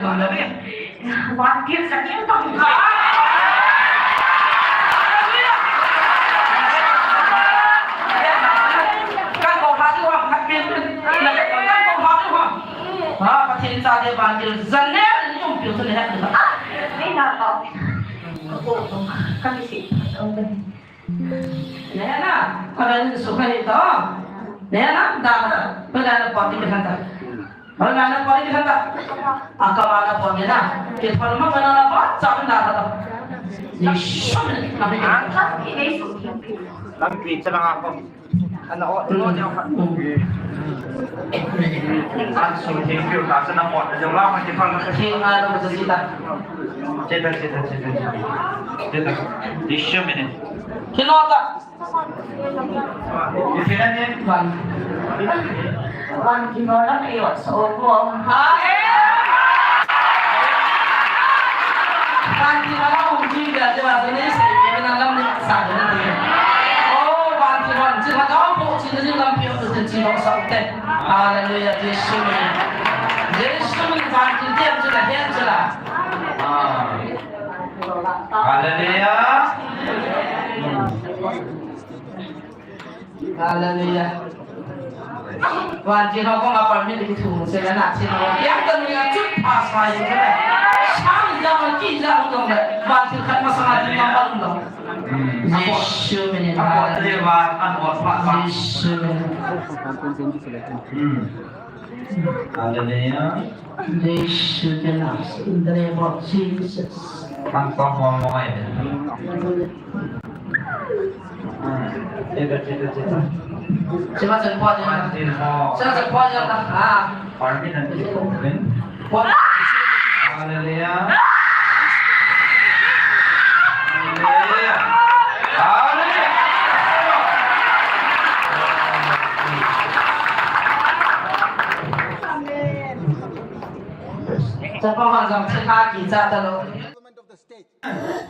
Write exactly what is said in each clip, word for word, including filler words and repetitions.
Vantil sa kim tong ka. Kan ko ha di wa, kan ko ha di wa. Ha, Pathen cha de vantil. Janel ni um piu sa le ha. Ni na ta. Ko ko. Kan si. Nena, kala ni su kha hi to. Nena, da, da. Pada na pati ke khanta. Pada na pati ke khanta. Aka mana pati na. Ke pal ma mana na pa, cha na da. Ni shon na. Lampi chala nga ko. Ana o, no, no. An su thank you, ka sana pot. Jom la ma ke pal ma ke. Thank you, ano sa sita. Cheta, cheta, cheta. Cheta. Ni shon mene. Kino ta. Van. Van kino na kayo sa opo. Ha? Van kino na kung jing ka, di ba? Sini sa inyo na lang ni sa atin na din. Oh, van kino, si Hagao po, si Najing lang piyo, si Najing lang sa ute. Hallelujah, Jesu. Jesu, van kino, sila, sila. Ah. Hallelujah. Hallelujah. Vantil ho koma permit ki thu se la na chin ho. Yang ta ni a chut pa sa yu le. Sang ja ma ki ja ho dong le. Vantil khat ma sa ma ding ma ba dong. Jesu minin. Hallelujah. Jesu minin. Hallelujah. They should announce in the name of Jesus. Kan tong mo mo ai. Sima sen po niya. Sima sen po niya. Ah. Parmi nan. Hallelujah. Hallelujah. Hallelujah. Chapang hon jong chikha kicha talou.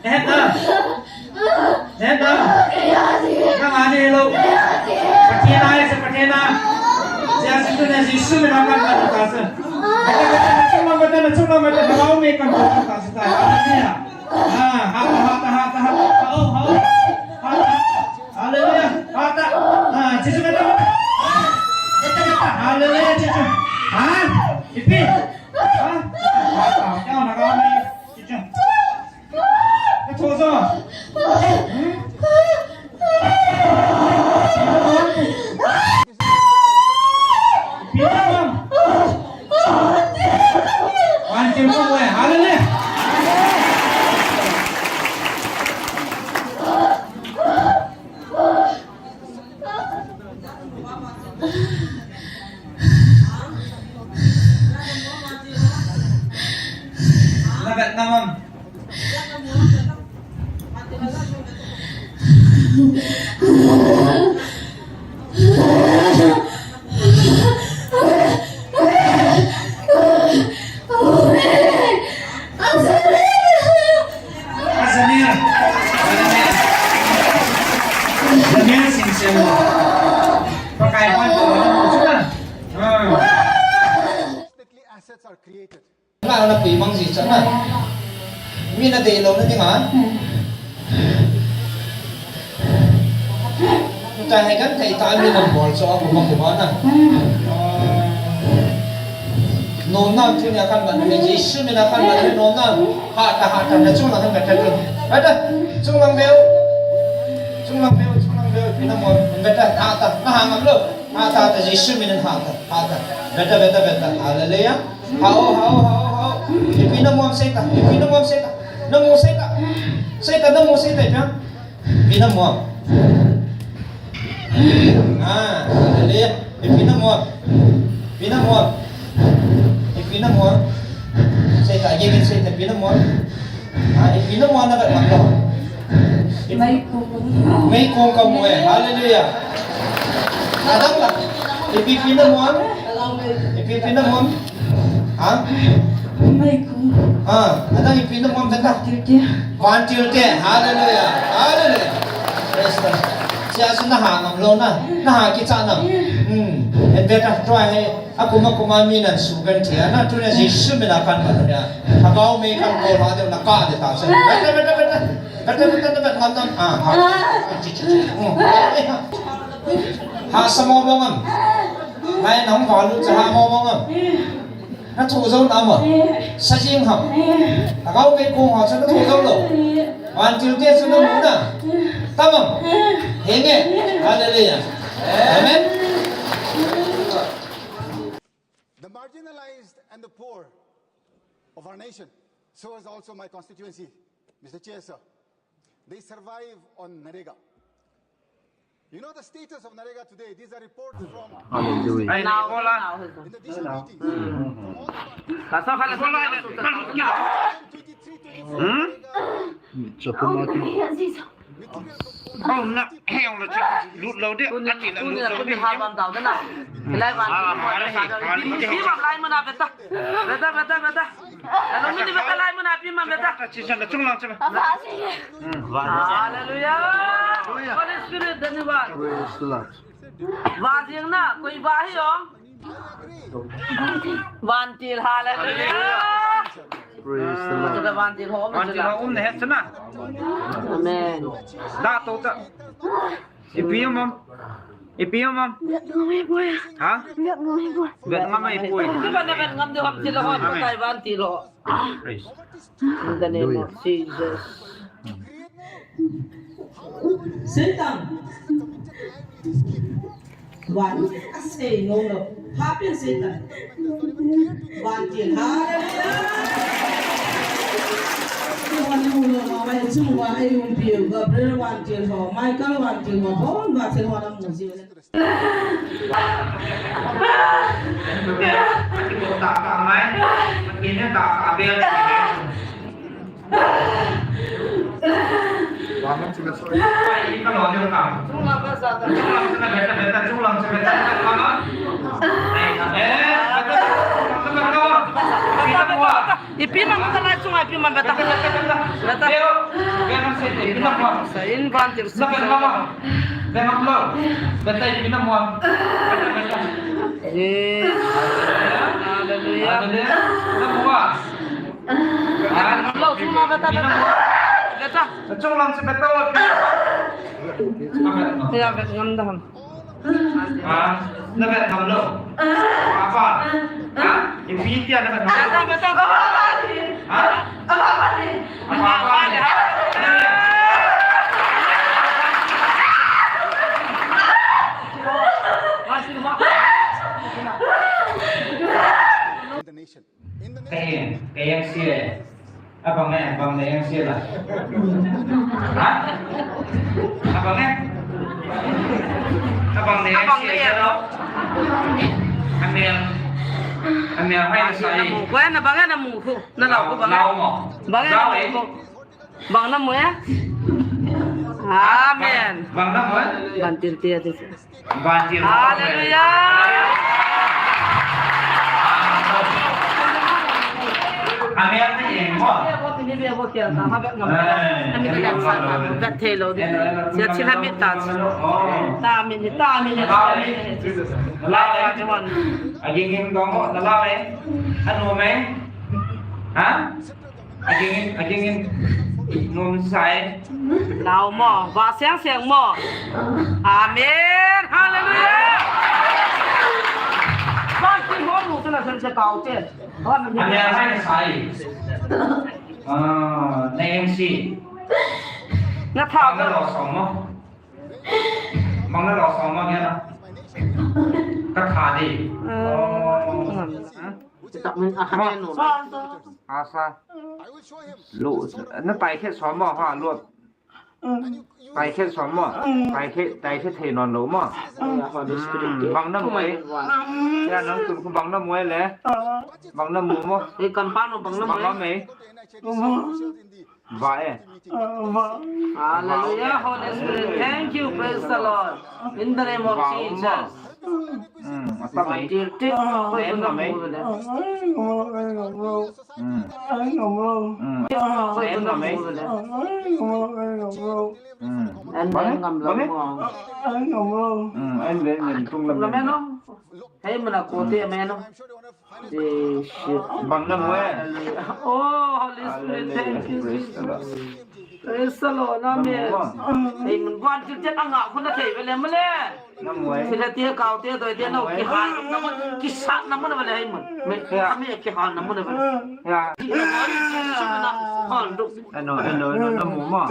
Ehet na. Ehet na. Nang ani lou. Pathen a, Pathen a. Jesu ne, Jesu ne, nang kan kan ta se. Beta, beta, na chunglang beta, na chunglang beta, na lau me kan ta se ta. Hallelujah. Ah, ha, ha, ha, ha, ha. Hao, hao. Ha, ha. Hallelujah. Ha, ta. Ah, Jesu beta, beta. Beta, beta. Hallelujah, Jesu. Ha? Ipi? Ha? Ha, ha. Kya na ka ni? Jesu. Ka cho cho. Hmm? Ipi na? One, two, one, hallelujah. Lagat naman. Azamir. Azamir. Azamir Singsemo. Pakai pon ko na mo chuta. Ah. Assets are created. Na na pi mang ji cha na. Mi na dei lou na ding a. Ka he kan thei ta mi na bol cho a ko ma ko ba na. Nom na thu nia kan ban ni Jesu mi na kan ban ni nom na. Ha ta ha ta na chung na kan ka ta. Ha ta chung lang beu. Chung lang beu, chung lang beu. Pi na mo ka ta ha ta na ha ngam lou. Ha ta ta Jesu mi na ha ta ha ta. Beta beta beta. Hallelujah. Hao, hao, hao, hao. Ipi na muam sei ta, ipi na muam sei ta. Na mu sei ta. Sei ta, na mu sei ta, ipi a. Ipi na muam. Ah, hallelujah. Ipi na muam. Ipi na muam. Ipi na muam. Sei ta, again, sei ta, ipi na muam. Ah, ipi na muam na ka lang lo. Mei kong. Mei kong ka mu e. Hallelujah. Adam la. Ipi, ipi na muam. Ipi, ipi na muam. Ha? Mei kong. Ha, adang ipi na muam ta. Vantil te. Vantil te. Hallelujah. Hallelujah. Praise God. Sia su na ha ngam lou na. Na ha kicha na. Hmm. He beta tua he, akuma kuma mi nan su kan thia, na tu na Jesu mina kan ma ya. Thagau mei kan ko la de na ka de ta sa. Beta, beta, beta. Beta, beta, beta, ngam ngam. Ah, ha. Chi, chi, chi. Mm. Ha sa mo mo ngam. Ngai nang ba lu cha ha mo mo ngam. Na thu zo na ma. Sa jing ham. Thagau mei ko ha sa na thu zo lo. Vantil te sa na mu na. Tamam. Henge. Hallelujah. Amen. The marginalized and the poor of our nation, so is also my constituency, Mister Chair, sir. They survive on NREGA. You know the status of NREGA today? These are reports from Hallelujah. In the district meetings from all the parties. Ka sa khala sa twenty-three, twenty-four Hmm? Chapumaki. Hau na, hau na, lut lo de, ati na, lut lo de. Lai van. Ah, mare, mare. Ipi man lai mun a beta. Beta, beta, beta. Alo, mini beta lai mun a ipi man beta. Chi chan na chung lang chi ba. Hallelujah. Holy Spirit, dhanyavad. Praise the Lord. Va jing na, koi va hi ho. Vantil, hallelujah. Praise the Lord. Vantil ho, vantil ho um na het chana. Amen. Da to ta. Ipi um am? Ipi um am? Vietnam ei poi. Ha? Vietnam ei poi. Vietnam ei poi. Iba na Vietnam de ham tilo ho, Amen. Pakai vantil ho. Praise. In the name of Jesus. Satan. Vantil asei nom lo. Happen Satan. Vantil. Hallelujah. Vantil ho, mai chung va ei umpi u Gabriel vantil ho, Michael vantil ho, hon vantil ho na mu ji. Ipi man beta lai chunga, ipi man beta. Beta. Sa in vantil sa. Beta, beta. Eh. Hallelujah. Hallelujah. Lo, chunga beta, beta. Beta. Chunga beta. Ya, beta ngam da ham. Ha? Na vet ngam lo. Apa? Ha? Ipi tia na vet ngam lo. Ha? Apa? The nation. Kayang, kayang siya. Abang na, abang na yang siya la. Ha? Abang na. Abang na yang siya la. Amel. Amel, hai na sai. Kaya na bang na mu ko. Na lau ko bang. Lau mo. Bang na mu ko. Bang na mu ya. Amen. Bang na mu ya. Vantil tia tia. Hallelujah. Amen. Agingin, agingin. Nom sai. Lau mo, va seng seng mo. Amen. Hallelujah. Vantil ho nu tena san se kau te. Amen, hai sai. Ah, na M C. Na tha. Bang na lo som mo. Bang na lo som mo ya na. Ka tha di. Oh. Kita men akan no. Asa. Lo, na tai khe som mo ha, lo. Tai khe som mo. Tai khe, tai khe thei non lo mo. Hmm, bang na mu e. Ya nang tu bang na mu e le. Bang na mu mo. E kan pa no bang na mu e. Bang na mu e. Va e. Hallelujah, Holy Spirit. Thank you, praise the Lord. In the name of Jesus. Hmm, atam mai. Til, til. Koi en kun ngam mai. Mu le. Hmm. Hmm. Koi en kun ngam mai. Hmm. En le ngam lo mo. Hmm, en le ngam tung lam. Lam en no. Hei, mana kote mai no. Jesu. Bang na mu e. Oh, Holy Spirit, thank you, Jesus. Praise the Lord. Amen. Hei, mun vantil chet anga khun na thei ve le mu le. Na mu e. Sila ti kau te doi te no ki han na mu, ki sat na mu na ve le hei mun. Me, me ki han na mu na ve le. Ya. Hal du. Eno, eno, eno, na mu mo.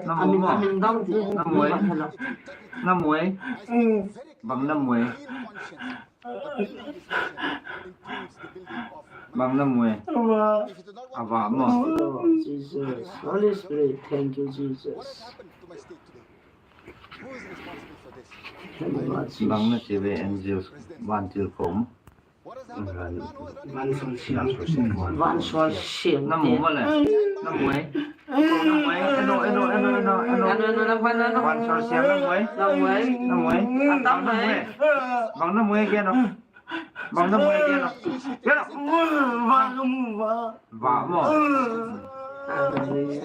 Na mu mo. Amin, amin dang ti. Na mu e. Na mu e. Bang na mu e. Bang na mu e. Ava mo. Oh, Jesus. Holy Spirit, thank you, Jesus. Bang na ti ve angels vantil kom. Van sol siang. Van sol siang. Na mu mo le. Na mu e. Na mu e. Eno, eno, eno, eno, eno. Eno, eno, na van, eno. Van sol siang na mu e. Na mu e. Na mu e. Atam na mu e. Bang na mu e ke no. Bang na mu e ke no. Ke no. Va ka mu va. Va mo. Hallelujah.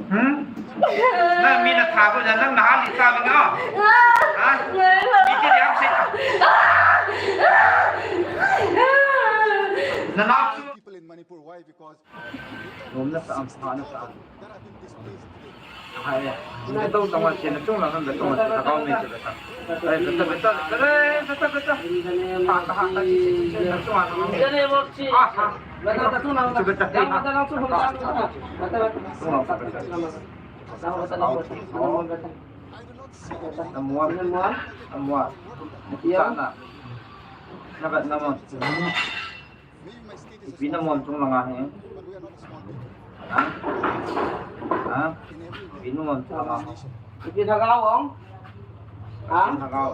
Hmm? Na mi na tha ko jan nang na ha li ta ba nga. Ha? Mi ke diam se. Na na su. People in Manipur, why? Because Lom na sa am, sa na sa am. Hai, na to tong wa chen na chung la kan da tong wa ta kau me che ta. Ai, beta, beta, beta, beta, beta. Ha, ha, ha, chi, chi, chi, chi, chung wa ta kau me. Ah, ha. Beta, beta, chung na, beta, beta, beta, chung na, beta, beta. Namuam. Namuam. Namuam. Sana. Nakat namuam. Ipi namuam chung langa he. Ha? Ha? Ipi namuam chung langa. Ipi thagau ong? Ha? Ipi thagau.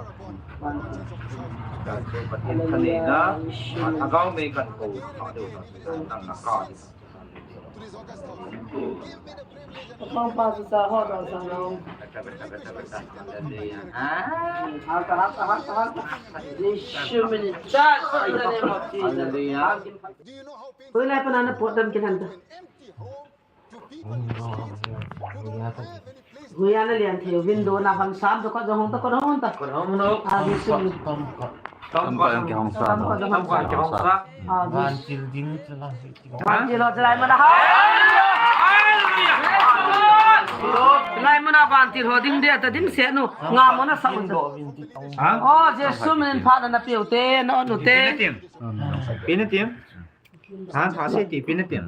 Pathen khanei na. Thagau mei kan ko. Thagau mei kan ko. Nang na ka. Pangpa sa sa ho dong sa dong. Hallelujah. Hata, hata, hata, hata. Jesu min in charge in the name of Jesus. Hallelujah. Hoi lai pana na pot dam kin han ta. Huya na lian thei window na hon sam to ko jong hon to ko hon to. Ko hon no. Ah, Jesu min. Tam ko jong ki hong sa. Tam ko jong hong sa. Ah, Jesu. Vantil ding chu la. Vantil ho chu lai mun a ha. Lai mun a vantil ho ding dia ta ding se nu. Nga mo na sa mo. Ha? Oh, Jesu min pha na na piu te, no nu te. Pi na tim. Pi na tim. Ha, tha se ti pi na tim.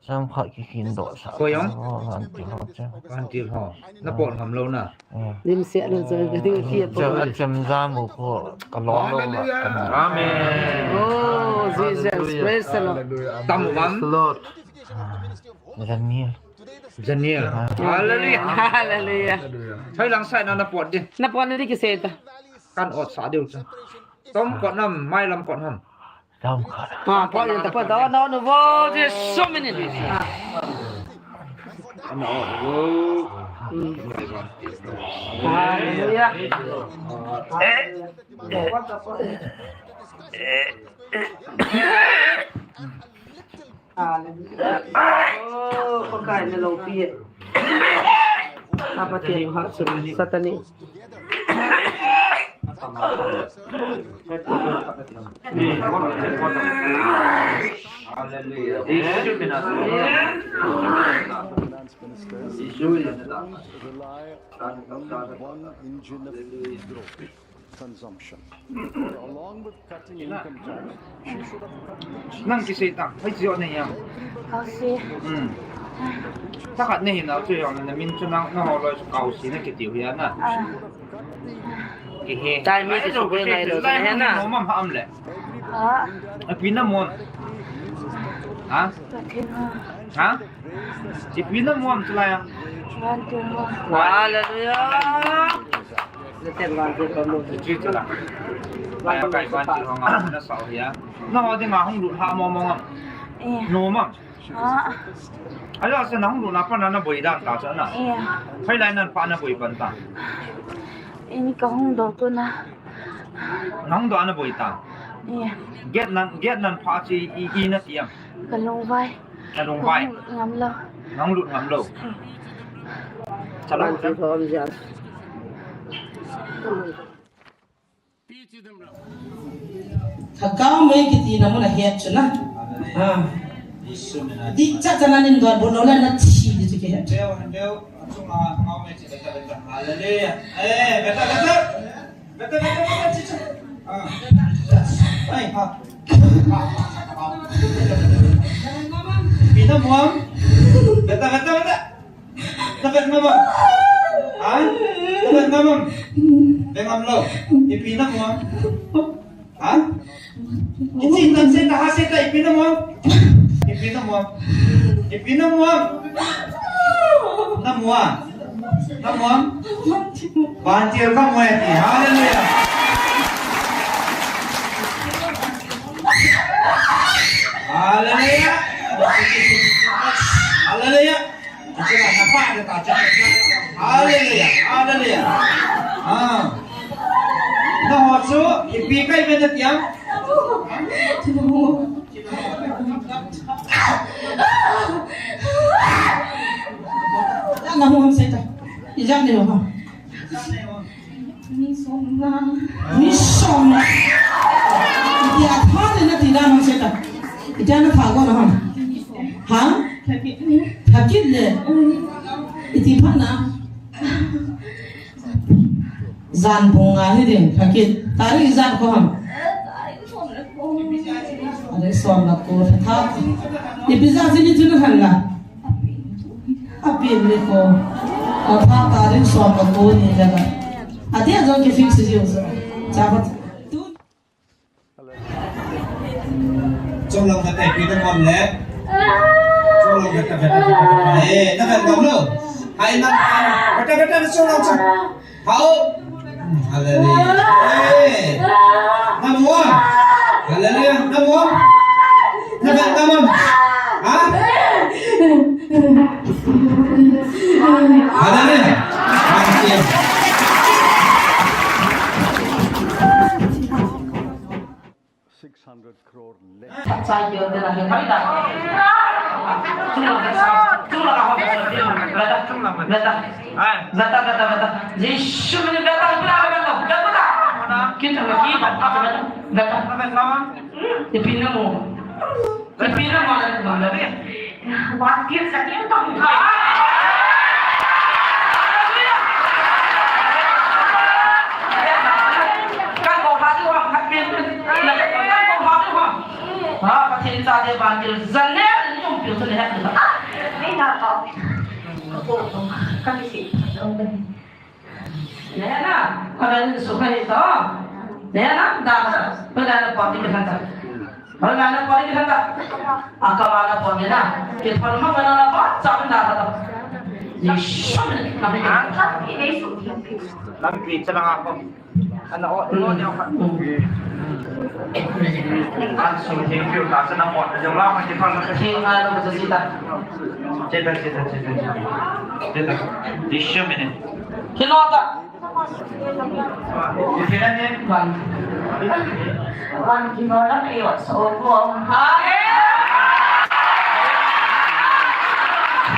Sam khat ki kin doh sa. Ko jong? Oh, vantil ho chu. Vantil ho. Na pot ngam lou na. Lim se lo jo ka ding ki pot. Cha chem ja mu ko ka long lo ma. Amen. Oh, Jesus, praise the Lord. Tam vam. Lord. Daniel. Daniel. Hallelujah. Hallelujah. Thai lang sai na na pot di. Na pot na di ki se ta. Kan ot sa diu cha. Tom kot nam, mai lam kot nam. Tam khat. Ah, pot yin ta pot ta, no, no, wo, there's so many. Ah. Hallelujah. Hallelujah. Oh, Pakai na loupi e. Apa tiang ha su Satani. Hallelujah. Rely on one engine of growth. Consumption. Along with cutting income tax, she should have cut the cheese. Nang kisei tang, hai sio ne ya. Kasi. Hmm. Thahat nahi nau chu jong na min chu nang, nangho loi chu Kaosi na kitiu hi a na. Ah. Kihe. Tai mi kisu koi ngai lou chu na he na. Nom am ha am le. Ah. Ipi na mu am? Ha? Pathen a. Ha? Ipi na mu am chu lai a? Vantil a. Hallelujah. Chi chu la. Lai a kai vantil ho nga na sao hi a. Nangho dinga hung lut ha mong mong am? Eh. Nom am? Ah. Ajo sa nahung lutna pat na naboi dan ta chu na. Iya. Hoilai nan pha naboi pan ta? Ini kahung doh tu na. Nahung doh a naboi ta? Iya. Gate nan, gate nan pha chu i, i, i nati am? Kalungvai. Kalungvai. Kahung lut ngam lou. Nahung lut ngam lou. Hmm. Chalou. Lhagao mei kiti na mun a het chu na. Ha. Dihcha cha na nin don bol lou le na thi di chu kihet. Hallelujah. Eh, beta, beta. Beta, beta, beta, chicha. Ah. Ai, ha. Pina muam. Beta, beta, beta. Tapat ngam am? Ha? Tapat ngam am? Be ngam lou. Ipi na mu am? Ha? Iti tan se ta ha se ta ipi na mu am? Ipi na mu am? Ipi na mu am? Na mu am? Na mu am? Vantil ka mu e ti. Hallelujah. Hallelujah. Hallelujah. Hallelujah. Hallelujah. Ah. Nangho chu ipi kai ve nati am? Nangho sei ta. Ijat nei ho. Mi som na. Mi som na. Itia tha le nati dan hung sei ta. Itia na tha ko na ham? Ha? Thakit le. Thakit le. Iti pha na. Jan pung nga hi ding. Thakit. Tarik ijat ko ham? Tarik som le ko. Tarik som le ko. Tha. Ipi jat jini jini han la. Apin ni ko. Atha tarik som le ko ni le na. Adia jong ki fix ji u sa. Cha ba. Chunglang kata ipi na mu am le. Chunglang kata, kata, kata, kata. Eh, na kata mu. Hai na. Kata, kata, chunglang cha. Hao. Hallelujah. Eh. Na mu am? Hallelujah. Na mu am? Na kata mu am? Ha? Hallelujah. Thank you. Six hundred crore less. Chai kio de la ke bhai da. Chunglang beta, chunglang ho beta, beta, beta, beta, beta, beta. Jisu min beta, beta, beta, beta. Kita lagi beta, beta, beta. Ipi na mu. Ipi na mu, beta, beta. Vantil sa kiyang tong. Kan ko ha tu ha, kan ko ha tu ha. Ha, Pathen cha de vantil. Jan le ni um piu sa le ha. Ni na ta. Ko ko. Kan si. Nena, amen su khai to. Nena, da, da, da, da, pon di kan ta. Ho da, da, pon di kan ta. Aka ma da, pon di na. Ke pon ma na na pa, cha da, da, da. Ni shon na ni. Lampi chala nga ko. Ana o, no, no. An su thank you, ta sa na pon. Jong la ma ke pon na. Thank you, lo sa sita. Cheta, cheta, cheta, cheta. Cheta. Disho mene. Kino ta. Wan. Wan kino lang iyo sa ulo. Ha?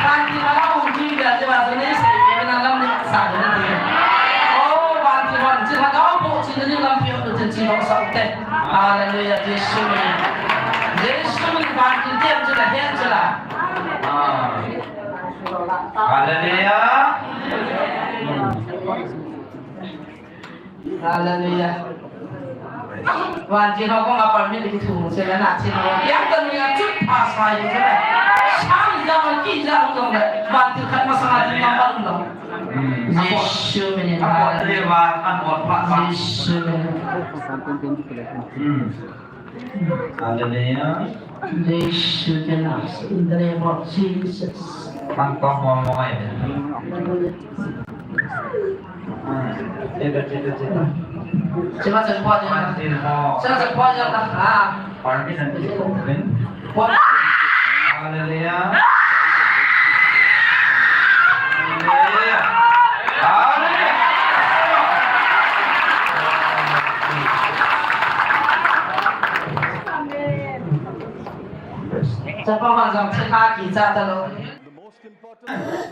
Wan kino lang kung kino lang sa ni sa ni na lang ni sa ni. Oh, wan kino lang. Sila ka po, sila ni lang piyo, sila sa te. Hallelujah, Jisu. Jisu, wan kino lang sila, sila. Ah. Hallelujah. Hallelujah. Wan chin ho ko nga permit ki thu se la na chin ho. Yang ta ni ya chut pa sa yu se la. Sang jang a ki jang jong le, vantil khat masang a ding ngam pan lo. Hmm. Jesu min in. Apot le va, apot va, va. Jesu min. Hmm. Hallelujah. Jesu min. In the name of Jesus. Pan tong mo mo ai. Chima chan pon ya. Chima chan pon ya ta. Ah. Permission. Pon. Hallelujah. Hallelujah. Hallelujah. Chapa ma jong chapa ki cha ta lo.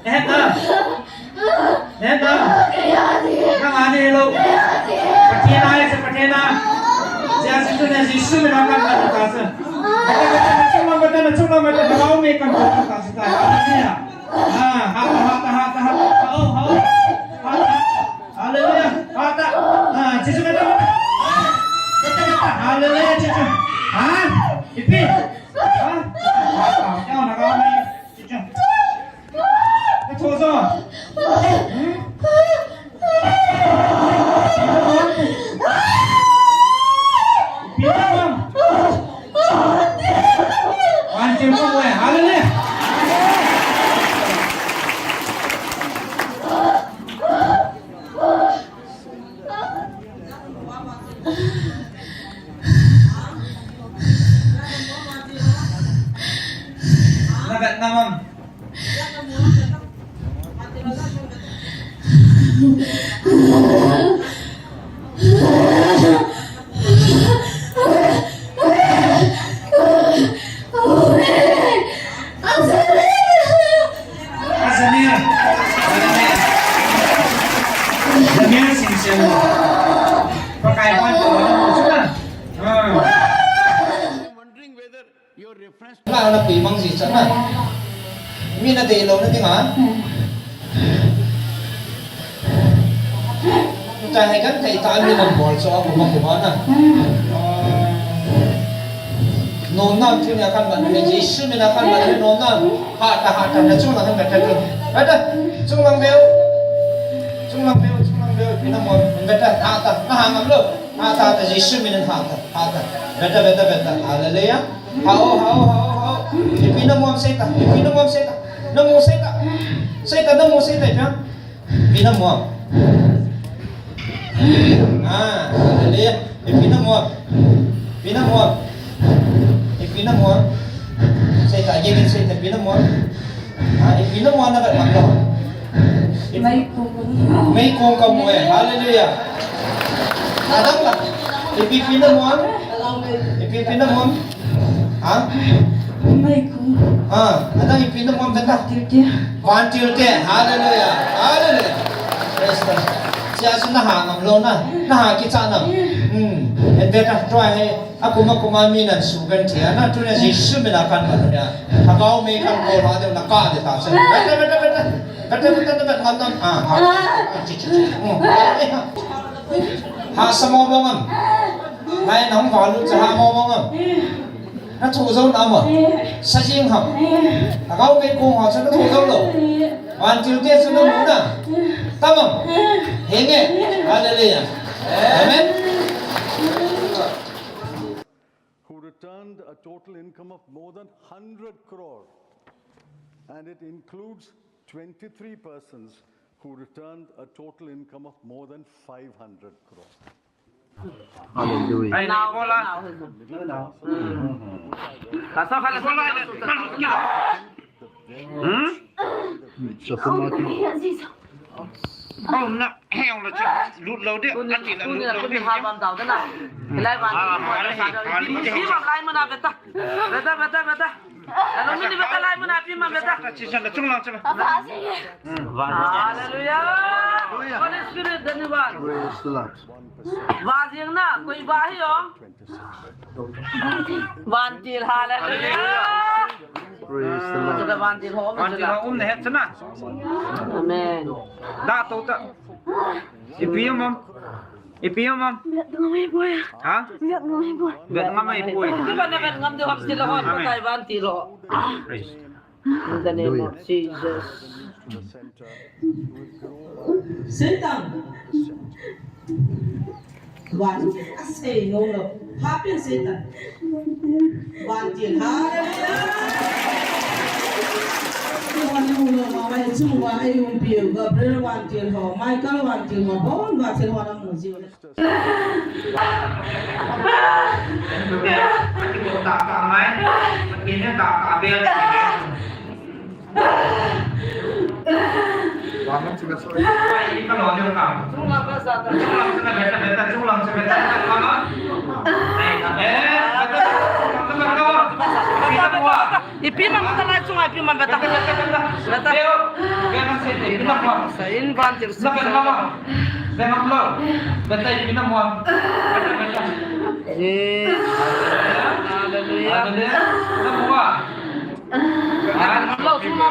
Ehet na. Ehet na. Nang ani lo. Pathen a, Pathen a. Jesu ne, Jesu min a kan kan ta sa. Beta, beta, na chunglang beta, na chunglang beta, na lau me kan ta sa ta. Hallelujah. Ah, ha, ha, ha, ha, ha. Hao, hao. Ha, ha. Hallelujah. Ha, ta. Ah, Jesu beta, beta. Beta, beta. Hallelujah, Jesu. Ha? Ipi? Ha? Ha, ha. Kya na lau me? Jesu. Na vet na mam. Azamir. Azamir Singsing. Pakai pon ko na mo suna. Ah. Wondering whether your reference. Na na pi mang ji cha na. Mi na dei lou na ding a. Chahai kan thei ta mi nam bol cho a kuma kuma na. Nom na thu nia kan ban he Jesu min a kan ban he nom na. Ha ta ha ta na chung na kan ta ta. Ha ta chung lang beu. Chung lang beu, chung lang beu. Pi na mo kan ta ha ta. Na ha ngam lo. Ha ta ta Jesu min a ha ta. Ha ta. Beta beta beta. Hallelujah. Hao hao hao hao. Ipi na mo sei ta. Ipi na mo sei ta. Na mo sei ta. Sei ta na mo sei ta. Ipi na mo. Ah, hallelujah. Ipi na mo. Ipi na mo. Ipi na mo. Sei ta, again, sei ta, ipi na mo. Ah, ipi na mo na ka mo. Meikong. Meikong ka mo e. Hallelujah. Adam la. Ipi, ipi na mo. Ipi, ipi na mo. Ha? Meikong. Ha, adang ipi na mo beta. Vantil te. Vantil te. Hallelujah. Hallelujah. Praise God. Sia su na ha ngam lo na. Na ha kicha na. Hmm. En beta try he. Akuma kuma mi nan su kan thia. Na tu na Jesu min a kan ba ya. Thagau me kan ko ha de na ka de ta se. Beta, beta, beta. Beta, beta, beta. Ngam nam. Ah, ha. Chi, chi, chi. Hmm. Ha sa mo ba ngam. Ngai nang valu cha ha mo mo ngam. Na thu zo na mo. Sa jing ham. Thagau me kong ho cha na thu zo lo. Vantil te chu na mu na. Ta mo. Henge. Hallelujah. Amen. Who returned a total income of more than hundred crore, and it includes twenty-three persons who returned a total income of more than five hundred crore. Hallelujah. Ai, nao, nao. Ka sa kha la. Hmm? Sa sa ma ki. Lut lou de. Ati la lut lou de. Ha bam dau da na. Lai ban. Hi bam lai mana beta. Beta, beta, beta. Alo ni beta lai mana pi ma beta. Chi sa la chung lang cha. Hallelujah. Holy Spirit, the new one. Praise the Lord. Va jing na, koi va hi o. Vantil, hallelujah. Praise the Lord. Vantil ho, vantil ho um na het chana. Amen. Da to ta. Ipi um am. Ipi um am. Vet ngam ei poi. Ha? Vet ngam ei poi. Vet ngam ei poi. Iba na vet ngam de hom sila hon. Amen. Pakai vantil ho. Praise. In the name of Jesus. Satan. Vantil a sei nom lou. Happen Satan. Vantil, hallelujah. Vantil ho, mama, chunga ei umpiu, Gabriel vantil ho, Michael vantil ho, bon vantil ho na mu jiu. Ipi man beta lai chunga, ipi man beta. Beta. Sa in vantil sa. Yes. Hallelujah. Hallelujah.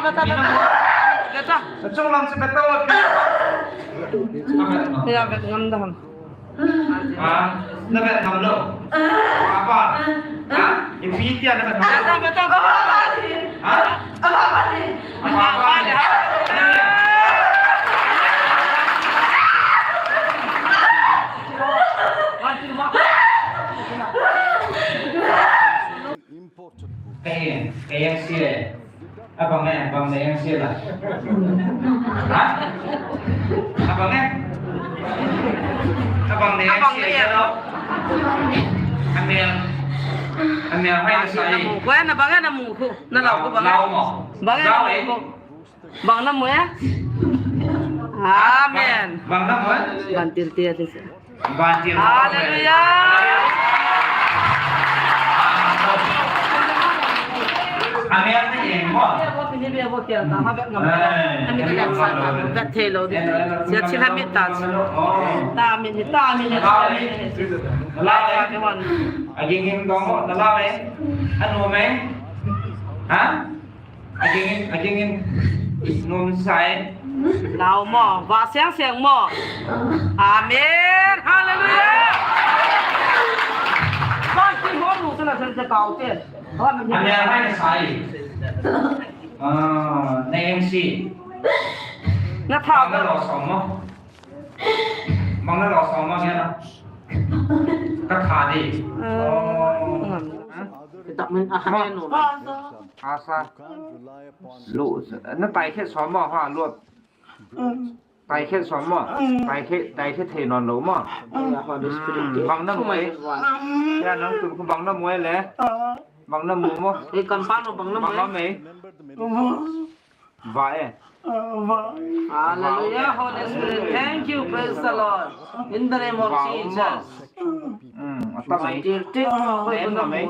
Beta. Beta. Ya, bet ngam da ham. Ha? Na vet ngam lou. Apa? Ha? Ipi tia na vet ngam lou. Beta, beta, beta. Ha? Apa, apa ni? Important. Kaya, kaya siya. Abang eh, abang na yang sila. Ha? Abang eh? Abang na yang sila. Amel. Amel, hai na sai. Kuya na bang na mu ko. Na lau ko bang. Lau mo. Bang na mu ko. Bang na mu eh? Amen. Bang na mu eh? Vantil tia tia. Hallelujah. Amen. Aging him dong mo, nala me. Anu me. Ha? Aging in, aging in. Nom sai. Lau mo, va seng seng mo. Amen. Hallelujah. Va seng mo, nu sana sana sa kau te. Amen, hai sai. Ah, name si. Na tha. Na lo som mo. Bang na lo som ma nge na. Ka tha di. Kita min a ha no. Asa. Lo, na tai khe som ma ha lo. Tai khe som ma. Tai khe, tai khe thei non lo ma. Bang na mo e. Ya nang tun khu bang na mo e le. Bang na mo mo. E kan pa no bang na mo e. Va e. Hallelujah, Holy Spirit. Thank you, praise the Lord. In the name of Jesus. Hmm, atam e. Tir, tir. Hoi, hoi, hoi.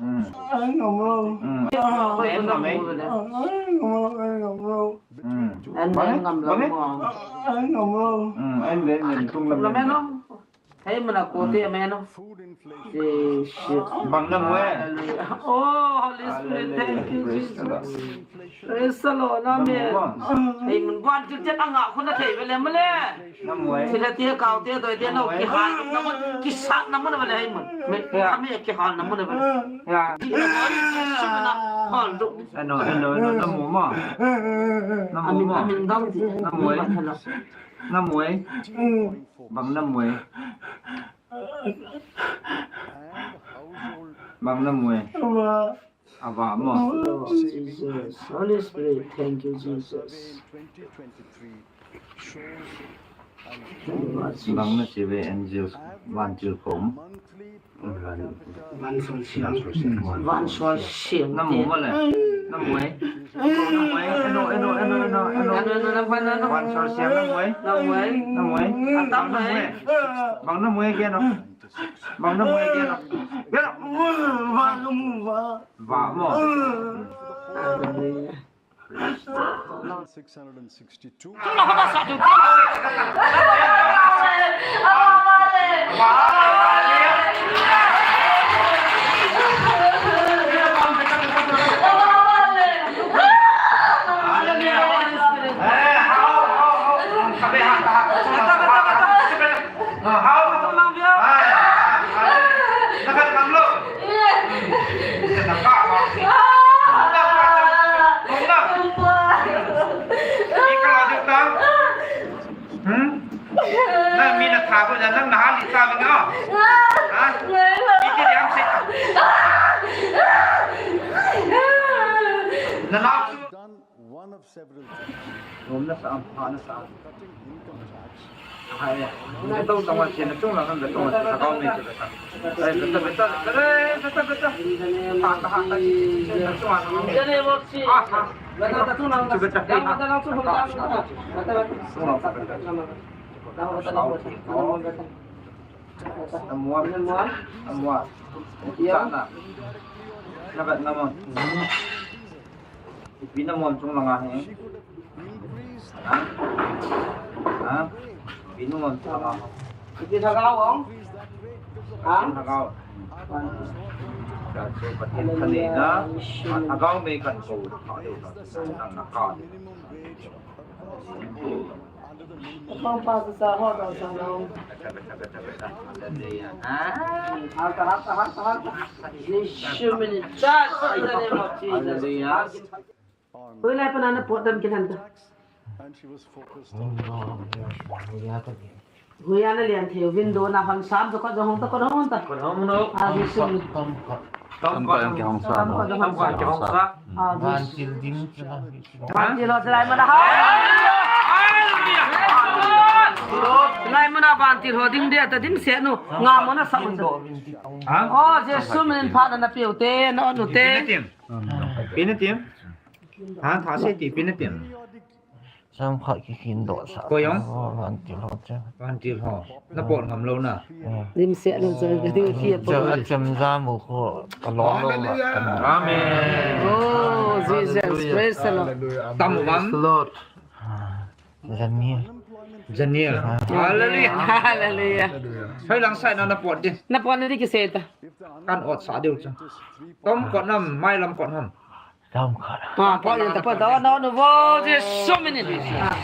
Hmm. Hmm. Hoi, hoi, hoi. Hmm. Hmm, en le, en tung lam. Hei, mana kote ameno. Bang na mo e. Hallelujah. Oh, Holy Spirit, thank you, Jesus. Praise the Lord. Amen. Hei, mun ban tit tit anga khuna thei vele male. Na mo e. Sila tia kau tia doi tia no kihal na mo, kisat na mo na vele hei mun. Me, kami kihal na mo na vele. Ya. Hal do. Ano, ano, ano, na mo ma. Na mo ma. Amin, amin dam di. Na mo e. Na mo e. Bang na mo e. Bang na mo e. Ava mo. Oh, Jesus. Holy Spirit, thank you, Jesus. Bang na si ve angels vantil kom. Van sol siang. Van sol siang. Na mo ma le. Na mo e. Na mo e. Eno, eno, eno, eno, eno. Eno, eno, na van, eno. Van sol siang na mo e. Na mo e. Na mo e. Atam na mo e. Bang na mo e ke no. Bang na mo e ke no. Ke no. Va mo. Va mo. Six hundred and sixty-two. Nang na hali ta bang a. Ha? Iti diam se. Na na. Done one of several things. Nom na sa am, ha na sa am. Cutting income tax. Hai, na to tama che na chung la kan da to ma sa kau me che da sa. Ai, beta, beta, beta, beta, beta. Ha, ha, ha, ha. Beta, beta. Beta, beta. Namuam. Namuam. Namuam. Namuam. Ipi namuam chung langa hi. Ha? Ha? Ipi namuam chung langa. Ipi thagau ong? Ha? Ipi thagau. Ka che patin ka nei na. Thagau mei kan ko. Ka deu ka. Nang na ka. Pang pa sa sa ho da sa na. Hallelujah. Hallelujah. Hallelujah. Hallelujah. Hallelujah. Hoi lai pana na pot dam kilan ta. And she was focused on. Hoi ana lian thei window na hon sam to ko jong hong ta ko hong ta. Ko hong no. A bi sum. Tam ko jong ki hong sa. Tam ko jong hong sa. A bi sum. Vantil ding. Vantil ho lai mana ha. Lai mana vantil ho ding dia ta ding se nu. Nga mo na sa. Ha? O Jesu min pha na piu te no nu te. Pina tim. Ha, tha se ti pina tim. Sam khat ki khin doh sa. Ko jong? Oh, vantil ho che. Vantil ho. Na pot ngam lou na. Lim se lo che, ka ti ki to. Che a chem ja mo ko ka long lou la. Amen. Oh, Jesus, praise the Lord. Tam bang. Praise the Lord. Janiel. Janiel. Hallelujah. Hallelujah. Hoi lang sai na na pot di. Na pot na di ki se ta. Kan ot sa diu cha. Tom kot nam, mai lam kot nam. Tam khat. Ah, pot ni ta pot ta, no, no, wow, there's so many. Ah.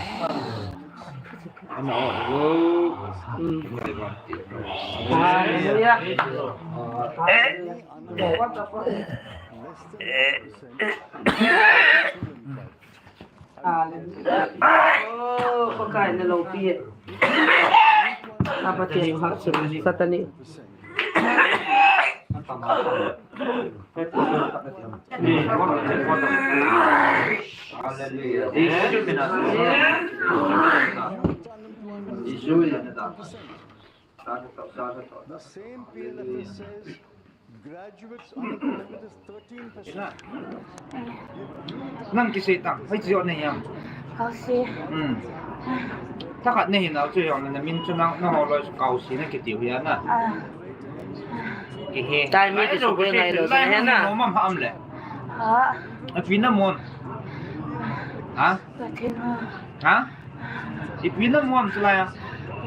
Hallelujah. Hallelujah. Oh, Pakai na loupi. Apa tiang hak suri Satani. The same P L F S says graduates unemployment is thirteen percent. Nang kisei tang, hoi chi jong nei ham? Kau si. Hmm. Tha khat nei hin au chu jong na min chu nang, nang ho loi chu kau si na kiti u ya na. Ah. Kihe. Tai mi ki su ko ngai lo sa na. Nom am ha am le. Ha. Ipi namuam. Ha? Ka thil ha. Ha? Ipi namuam chu lai a.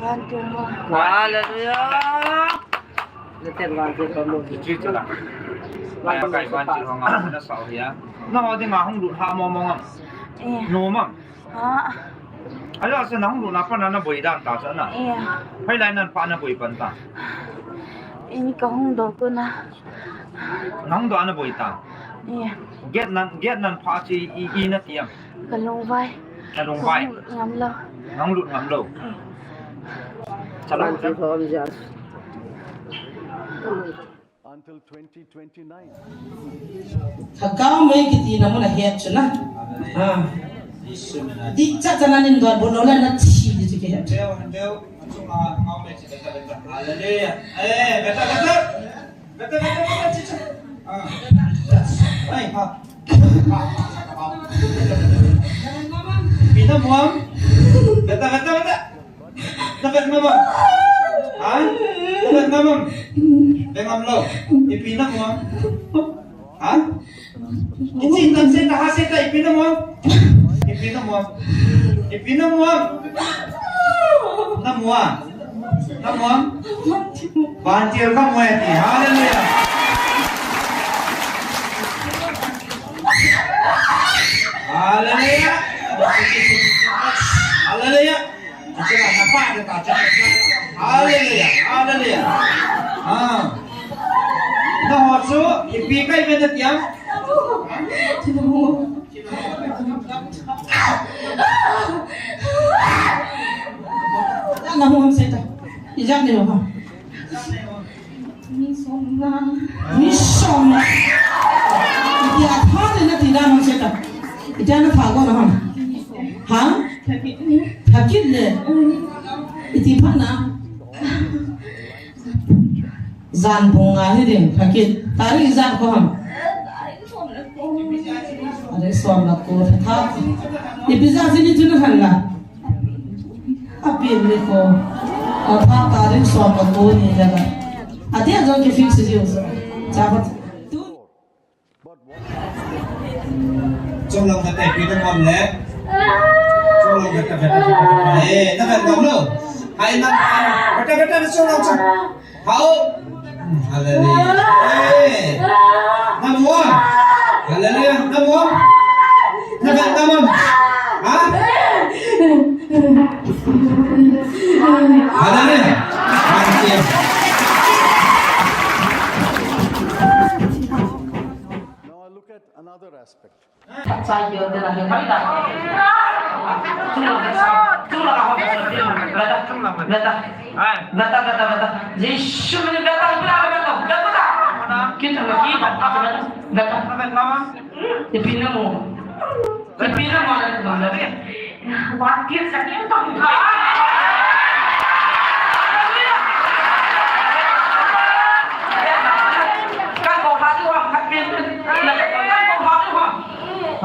Vantil ho. Hallelujah. Na ten vantil ho mo. Chi chu la. Lai Pakai vantil ho nga na sa u hi a. Na ho dinga hung lut ha mo mo ngam. Eh. Nom am. Ha. Ala sa na hung lut na pa na na boi dan ta sa na. Eh. Hoi lai nan pa na boi pan ta. Ini ka hung doh ko na. Na hung doh na boi ta. Eh. Get nan, get nan pa chi i, i na tiam. Ka lungvai. Ka lungvai. Ka hung lut ngam lou. Ka hung lut ngam lou. Eh. Chala. Until twenty twenty-nine. Thagau mei kiti na mun a het chu na. Ha. Ti cha cha na nin don bol lo la na thi di chu ke het. Hallelujah. Eh, beta, beta. Beta, beta, beta, chi, chi. Ah. Ai, ha. Ipi namuam. Beta, beta, beta. Na vet ngam am? Ha? Na vet ngam am? Vet ngam lou. Ipi namuam? Ha? Ichi tang se ta ha se ta ipi namuam? Ipi namuam? Ipi namuam? Namuam. Namuam. Vantil kamu e ti. Hallelujah. Hallelujah. Hallelujah. Hallelujah. Hallelujah. Ah. Na ho chu, ipi kai ve na tiam? Na ho se ta. Ijat nei ho ham? Mi som na. Mi som na. Itia tha le nati dan ham seta. Itia natha ko na ham? Ha? Thakit le. Iti phat na. Jan pung nga hi ding, thakit. Tarik ijat ko ham? Tarik som le ko. Tarik som le ko. Tha. Ipi jat ni tu na han la. Apil ni ko. Atha tarik som le ko ni la. Adia jong ki fix ji u. Cha ko. Chunglang khat te, pi na mon le. Chunglang khat te, beta, beta, beta. Eh, na vet ngam lo. Hai na, beta, beta, na chunglang chu. Hao. Hallelujah. Eh. Na mon. Hallelujah. Na mon. Na vet ngam. Ha? Hallelujah. Thank you. Now I look at another aspect. Ipi na mo. Ipi na mo na. Vantil sa kin to. Kan ko ha tu ha, kan ko ha tu ha.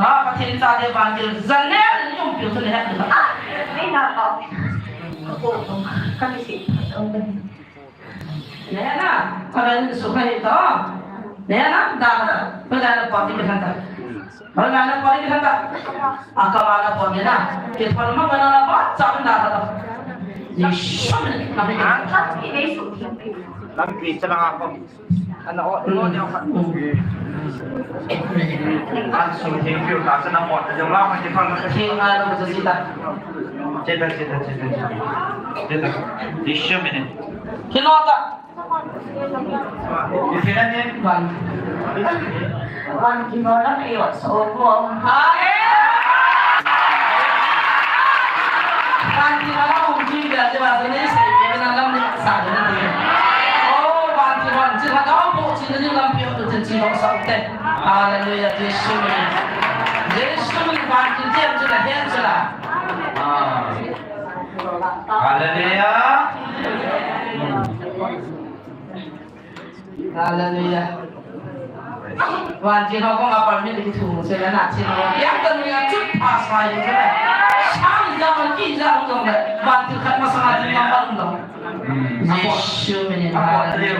Ha, Pathen chate vantil. Janel ni um piu tu le ha tu. Ni na pa. Ko ko ka ni si. Nena, amen sukha hi to. Nena, da da. Pagana pati kanta. Pagana pati kanta. Akamana pati na. Ke pon ma mana na pa, sa da da. Yesu. Lam pi sa nga ko. Ana o, no, no. An su thing piu ta sa na mo ta jong la ma ti pon. Thing nga lo sa sita. Cheta, cheta, cheta. Cheta. Yesu mene. Kinota. Wan. Wan kinota na iyo sa opo. Wan kinota kung kinga, di ba? Sa ni sa iyo, kinala ni sa ni. Oh, wan kinota, kinota opo, kinota ni lampi opo, kinota sa opo. Hallelujah, Jesu. Jesu, wan kinota, kinota, kinota. Ah. Hallelujah. Hallelujah. Vantil ho kong a permit ki thu se na thi ho. Yang ta nu ya chut pha sa yi se. Sang ja ma ki ja hung dong le. Vantil khat ma sa ma ti ma pa hung dong. Jesu minin. Hallelujah.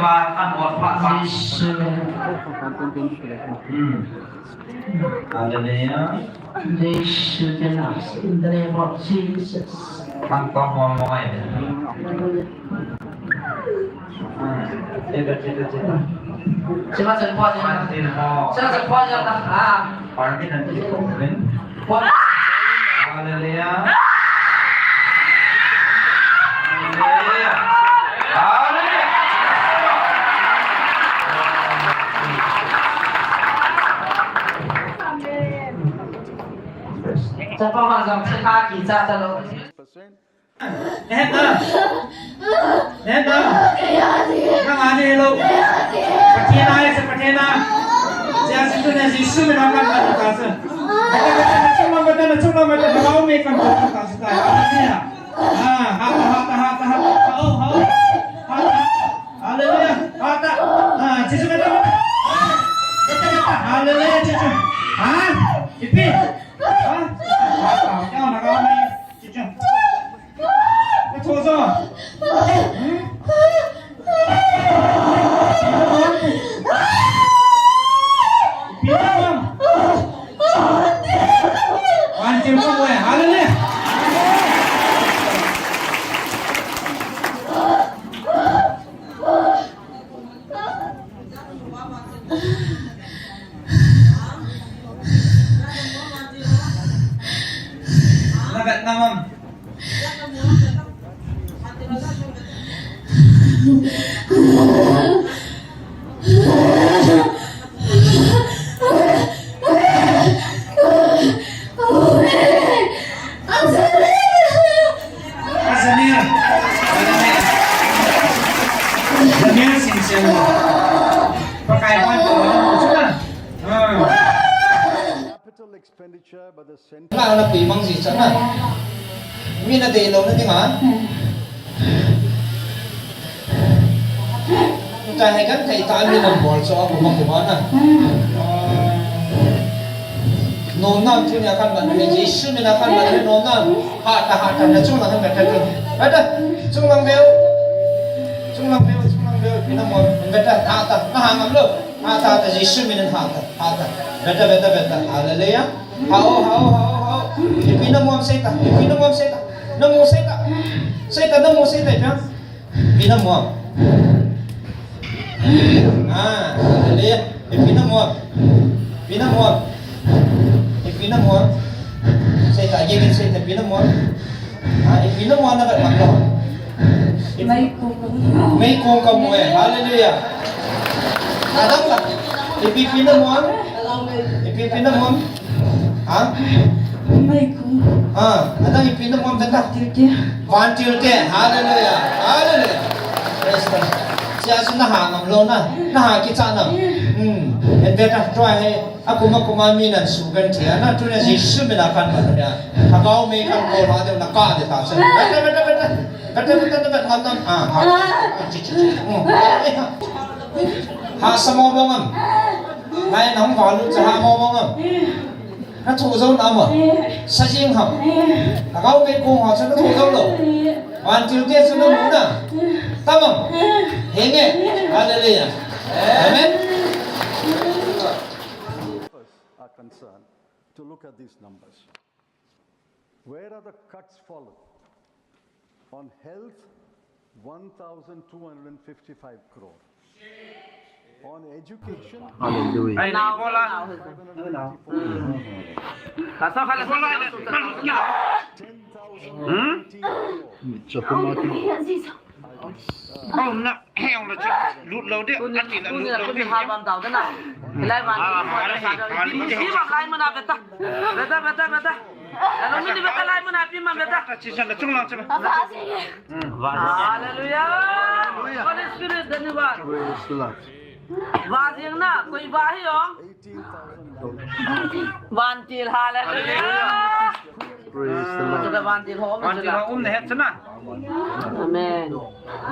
Jesu minin. Hmm. Hallelujah. Jesu minin. In the name of Jesus. Thang tong mo mo ai. Chita, chita, chita. Chima chen po chen. Chima chen po chen ta. Ah. Party nanti ko. Hallelujah. Hallelujah. Hallelujah. Chapa ma jam se kha ki cha cha lo. Nehta. Nehta. Nang ani lo. Pathen a, Pathen a. Jesu tu ne Jesu min a kan ta sa. Bata, bata, na chuma, bata, na chuma, bata, na mau me kan ta sa ta. Hallelujah. Ah, hata, hata, hata, hata. Hao, hao. Hata. Hallelujah. Hata. Ah, Jesu kata, bata. Bata, bata. Hallelujah, Jesu. Ah, ipi. Ah, hata, hata, na kau me. Jesu. Pakai ban ko na. Ah. Capital expenditure by the central. Na na pi mang ji cha na. Mi na dei lou na ding a. Ka hai kan kai ta mi lam bol cho aku ma ku ba na. Nom nam tu nia kan ban ni Jesu mi na kan ban ni nom nam. Ha ta ha ta na chung lang kan ta tu. Ha ta. Chung lang veu. Chung lang veu, chung lang veu. Pi na mo. Beta ha ta. Na ha ngam lou. Ha ta ta Jesu mi na ha ta. Ha ta. Beta beta beta. Hallelujah. Hao, hao, hao, hao. Ipi na muam sei ta, ipi na muam sei ta. Na mu sei ta. Sei ta, na mu sei ta, ipi na muam. Ah, hallelujah. Ipi na muam. Ipi na muam. Ipi na muam. Sei ta, again, sei ta, ipi na muam. Ah, ipi na muam na ba ngam lou. Meikong. Meikong ka mu e. Hallelujah. Adang la. Ipi ipi na muam. Ipi ipi na muam. Ha? Meikong. Ha, adang ipi na muam beta. Vantil te. Vantil te. Hallelujah. Hallelujah. Praise the Lord. Sia su na ha ngam lou na. Na ha kicha na. Hmm. En beta try he. Akuma kuma mi nan su kan thia na tu na Jesu mi na kan ma na. Lhagao mi kan ko ha de na ka de ta se. Beta beta beta. Beta beta beta ngam nam. Ah, ha. Chi chi chi. Hmm. Ha sa mo mo ngam. Ngai nang va lu cha ha mo mo ngam. Na thu zo na mo. Sa jing ham. Lhagao mi ko ha sa na thu zo lou. Vantil te sa na mu na. Ta mo. Henge. Hallelujah. Amen. Are concerned to look at these numbers. Where are the cuts fallen? On health, one thousand two hundred fifty-five crore. On education, Hallelujah. Ai, na bola. Five hundred ninety-four crore. Ka sa khala sa. Bola. Ten thousand eighteen crore. Chakuma. Hao na, hao na, lut lou de, ati la lut lou de. Tuni ha bam dau de na. Lai bam. Ah, ma la si, ma la si. Ipi bam lai mana beta. Beta, beta, beta. Alo mi ni beta lai mana pi ma beta. Chi chan da chung lang chi ma. Hallelujah. Holy Spirit, धन्यवाद. Praise the Lord. Va jing na, koi va hi o. Vantil, hallelujah. Praise the Lord. Vantil ho, vantil ho um na het na. Amen.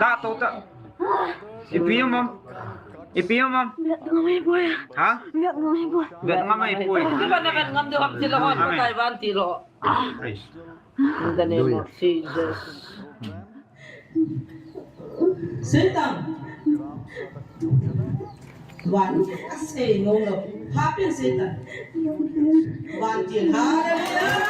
Da to ta. Ipi um am? Ipi um am? Vet ngam ei poi. Ha? Vet ngam ei poi. Vet ngam ei poi. Kiba na vet ngam deu ham ti lou ho, Pakai vantil ho. Praise. In the name of Jesus. Satan. Vantil, asei nom lou. Happen Satan. Vantil, hallelujah.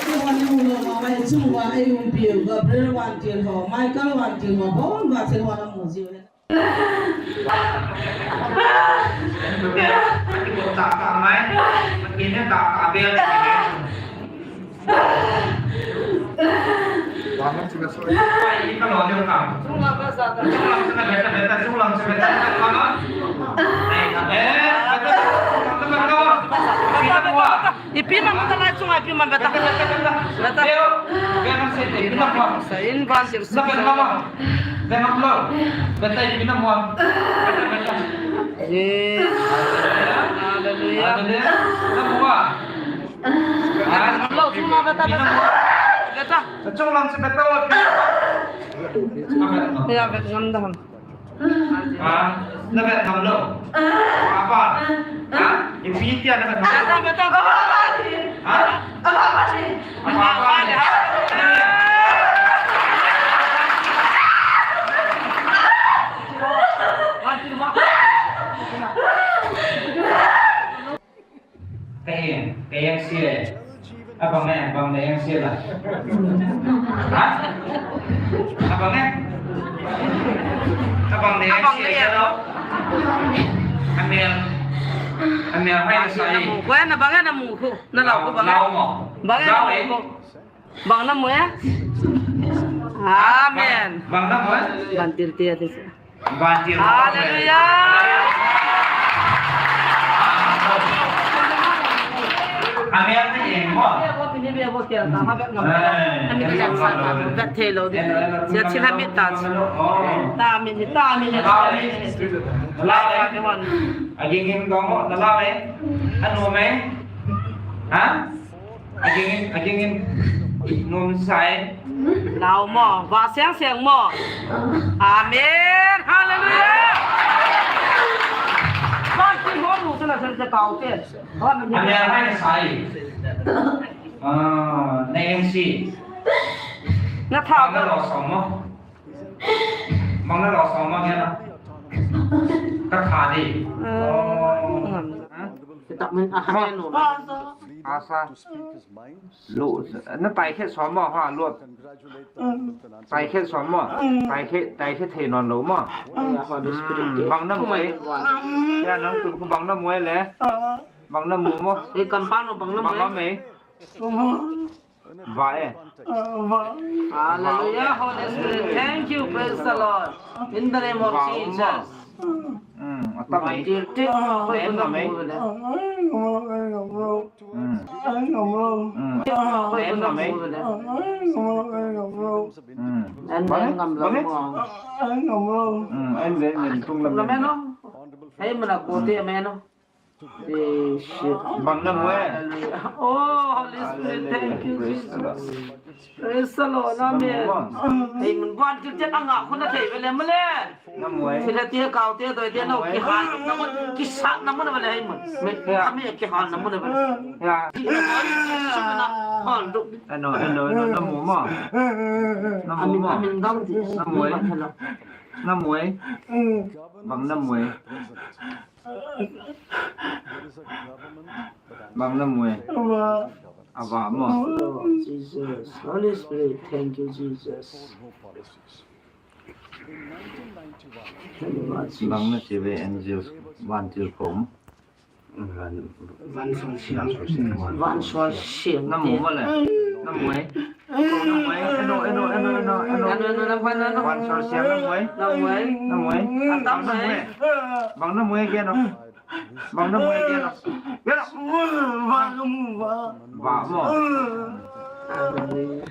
Keiho na mu lou ma, mai chu ma, ei umpi u, Gabriel vantil ho, Michael vantil ho, bon vantil ho na mu jiu. Ipi man beta lai chunga, ipi man beta. Beta. Sa in vantil sa. Yes. Hallelujah. Hallelujah. Lo, chunga beta, beta. Beta. Chung lang si beta. Ya, beta ngam da ham. Ha? Na vet ngam lou. Apa? Ha? Ipi tia na vet ngam lou. Beta, beta. Ha? Apa? Kei, kei yang sia. Abang eh, abang eh yang sia la. Ha? Abang eh? Abang eh yang sia lo. Amel. Amel hai na sai. Ko na bang eh na mu ko. Na lau ko bang eh. Lau mo. Bang eh na mu ko. Bang na mu eh. Amen. Bang na mu eh. Vantil tia tia. Vantil. Hallelujah. Amen na eng mo. Be bo, tini be bo, tia ta ha be ngam. Eh, ami be jan sa ta, be thei lou di. Sia chin ha mi ta. Oh. Ta mi ni, ta mi ni. La le. Aging in dong mo, la le. Anu me. Ha? Aging in, aging in. Nom sai. Lau mo, va siang siang mo. Amen. Hallelujah. Ba ki mo nu sa na sa sa kau te. Amen, hai sai. Ah, na M C. Na tha. Bang na lo som mo. Bang na lo som mo kya na. Ka tha di. Oh. Kita min ahamen no. Asa. Lo, na tai khe som mo ha lo. Tai khe som mo. Tai khe, tai khe thei non lo mo. Bang na mo. Ya nang tu bang na mo le. Bang na mu mo. E kan pa no bang na mu. Bang na mu. Ba e. Hallelujah, Holy Spirit. Thank you, praise the Lord. In the name of Jesus. Hmm, atam e. Tir tir. Em na me. Hmm. Hmm. Em na me. Hmm. En ngam lo mo. Hmm, en le, en tung lam. Lo me no. Hei mana ko te me no. Bang na mu e. Hallelujah. Oh, Holy Spirit, thank you, Jesus. Praise the Lord. Amen. Ei, mun ban kil chet anga khuna thei vele male. Na mu e. Sila tia kau tia doi tia no ki han na mun, ki sa na mun vele hei mun. Me, kami ki han na mun vele. Ya. Ki na mun, sumna hon du. Ano, ano, ano, na mu mo. Na mu mo. Amin, amin dam ti. Na mu e. Na mu e. Bang na mu e. Bang na mu e. Ava mo. Lord Jesus, Holy Spirit, thank you, Jesus. Thank you, Lord Jesus. Bang na ti ve angels, vantil kom. Van sol siang. Van sol siang. Na mu mo le. Na mu e. Na mu e. Eno, eno, eno, eno, eno. Eno, eno, na mu e, na mu e. Van sol siang na mu e. Na mu e. Na mu e. Atam na mu e. Bang na mu e kya no. Bang na mu e kya no. Kya no. Bang na mu ba. Ba mo. Hallelujah.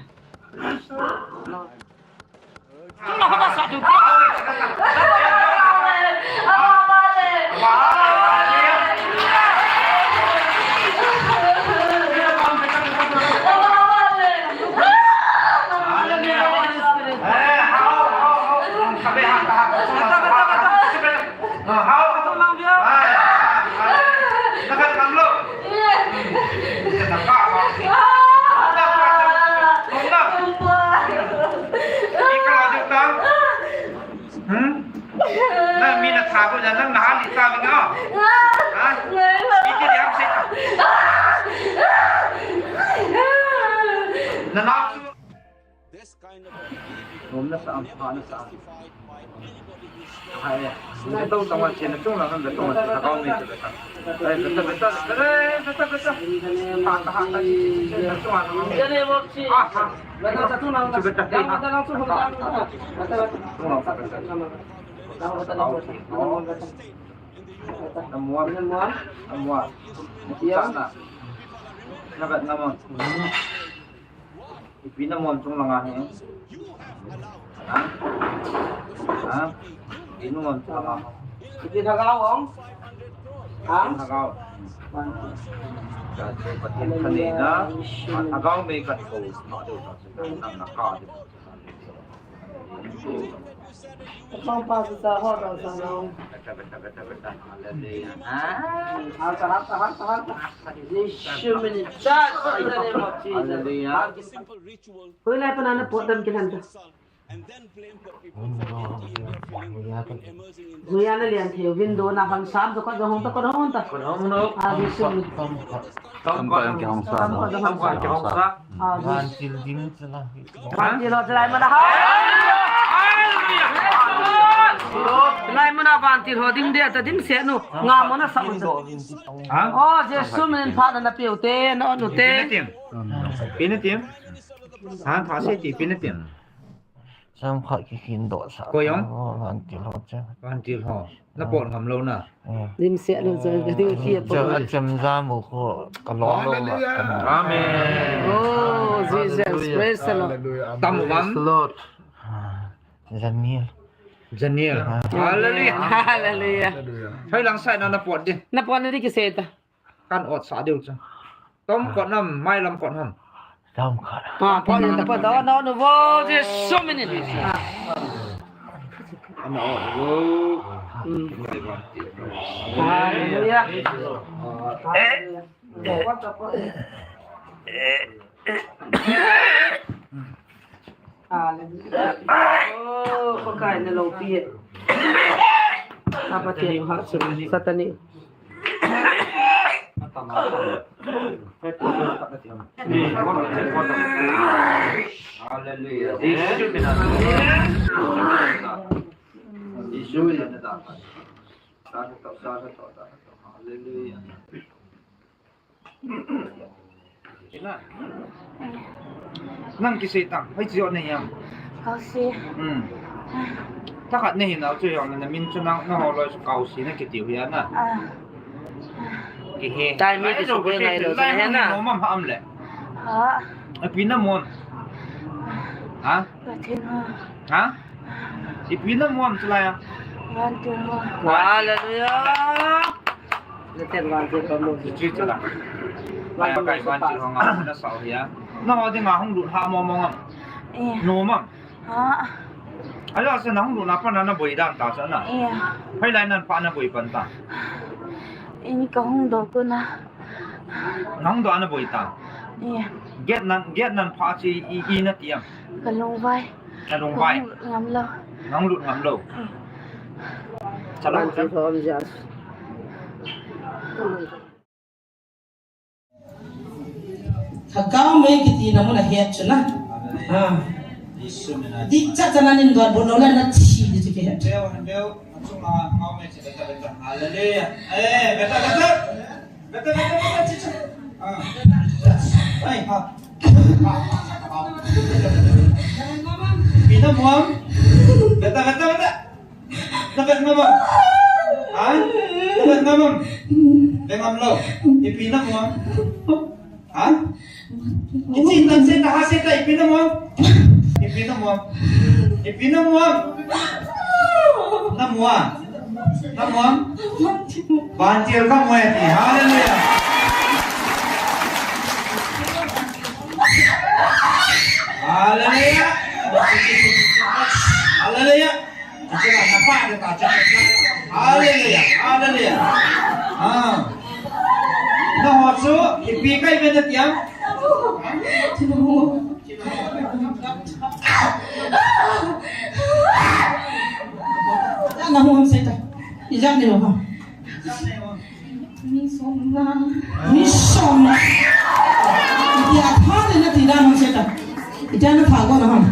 Hmm? Na mi na tha ko jan nang na ha li ta mi nga. Ha? Mi ti diam se. Na na su. Nom na sa am, pha na sa am. Hai. Na tong tong wan chen na tong na kan tong wan chen na kong ni. Hai, beta beta. Hai, beta beta. Ha ha ha. Tong wan. Ah, ha. Ipi na mon chung langa hi. Ha? Ha? Ipi na mon chung langa. Ipi thagau ong? Ha? Thagau. Pathen khanei na, thagau mei khat ko. Nang na ka di. Kong pa sa sa ho dong sa dong. Hallelujah. Ah. Hanta, hanta, hanta, hanta. Yeshua min in charge in the name of Jesus. Hallelujah. Hoilai pana na pot dam kilan ta. Huya na lian thei window na hang sam to ko hong to ko hong ta. Ko hong no. Ah, Yeshua min. Tam ko yang ki hong sa. Tam ko yang ki hong sa. Ah, vantil ding chala. Vantil ho chalai mana ha. Chalai mana vantil ho ding dia ta ding se nu. Nga mo na sa. Ha? Oh, Jesu min pha na piu te, na nu te. Pina tim. Ha, tha se ti pina tim. Cham khat kikhin doh sa. Koi jong? Oh, vantil ho cham. Vantil ho. Na pot ngam lou na. Eh. Lim se lo cham, ka ding ki pot. Cham, cham ja mo ko ka lo lo ma. Hallelujah. Amen. Oh, Jesus, hallelujah. Praise the Lord. Hallelujah. Amen. Tam vam? Praise the Lord. Ah, Janiel. Janiel. Ah. Hallelujah. Hallelujah. Hallelujah. Thoi lang sai na na pot di. Na pot na di ki se ta. Kan ot sa diu chu. Tom kot nam, mai lam kot nam. Tom kot. Ah, pot ni ta pot, oh, no, no, wo, Jesu minin. Ana ot, wo. Hmm. Hallelujah. Hallelujah. Oh, Pakai na loupi e. Apa tiang ha, Satani. Hallelujah. Hallelujah. Nang kisei tang, hoi chi o nei am? Kausi. Hmm. Thahat nei hinau chu jong na min chu nang, nang ho loi chu Kausi na kiti u hi a na. Ah. Kihe. Tai mi ti su ko ngai lo sa he na. Nom am ha am le? Ha. Ipi na mon? Ha? Pathen ho. Ha? Ipi na mon chu lai a? Vantil ho. Hallelujah. Nate vantil ho mo. Chu chu la. Ai, kai vantil ho nga na sao hia. Na ho dinga hung lut ha mo mo ngam. Eh. Nom am? Ha. Ai, la sa na hung lut na pa na na boi dan ta sa na. Eh. Hai lai nan pa na boi pan ta. Ini ka hung doh ko na. Na hung doh na boi ta. Eh. Get nan, get nan pa chi i, i na ti am. Ka lungvai. Ka lungvai. Ka hung ngam lo. Na hung lut ngam lo. Eh. Chala. Vantil ho om ja. Lhagao mei kiti na mun a het chu na. Ha. Dik cha cha na nin don bol lou na na thi di chu kihet. Hallelujah. Eh, beta, beta. Beta, beta, beta, chicha. Ah. Ai, ha. Ha, ha, ha. Ipi na muam. Beta, beta, beta. Na vet ngam am? Ha? Na vet ngam am? Vet ngam lou. Ipi na muam? Ha? Iti tan se ta ha se ta ipi na muam? Ipi na muam? Ipi na muam? Na muam? Na muam? Vantil ka muam ti. Hallelujah. Hallelujah. Hallelujah. Hallelujah. Hallelujah. Ah. Na ho chu, ipi kai ve na ti am? Na hung se ta. Ijat ni lo ha. Mi som na. Mi som na. Itia tha le na ti dan ham se ta. Itia na tha ko na ham.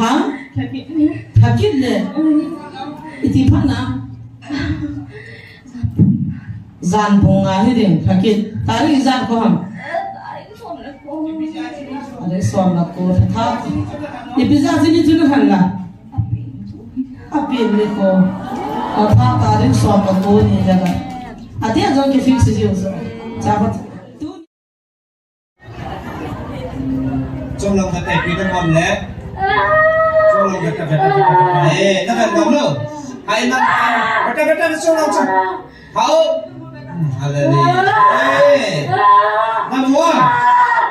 Ha? Tha kit le. Iti pha na. Jan pung nga hi ding. Tha kit. Tarik ijat ko ham. Tarik som le ko. Ipi ja jini jini han la. Apin ni ko. Atha tarik som le ko ni le ka. Ati a jong ke fix ji uso. Cha ba. Chom lang ka tai pi na mon le. Chom lang ka tai, ka tai, ka tai, ka tai. Eh, na ka ngam lo. Ai na, na. Ka tai, ka tai, chom lang, chom. Hao. Hallelujah. Eh. Na muam.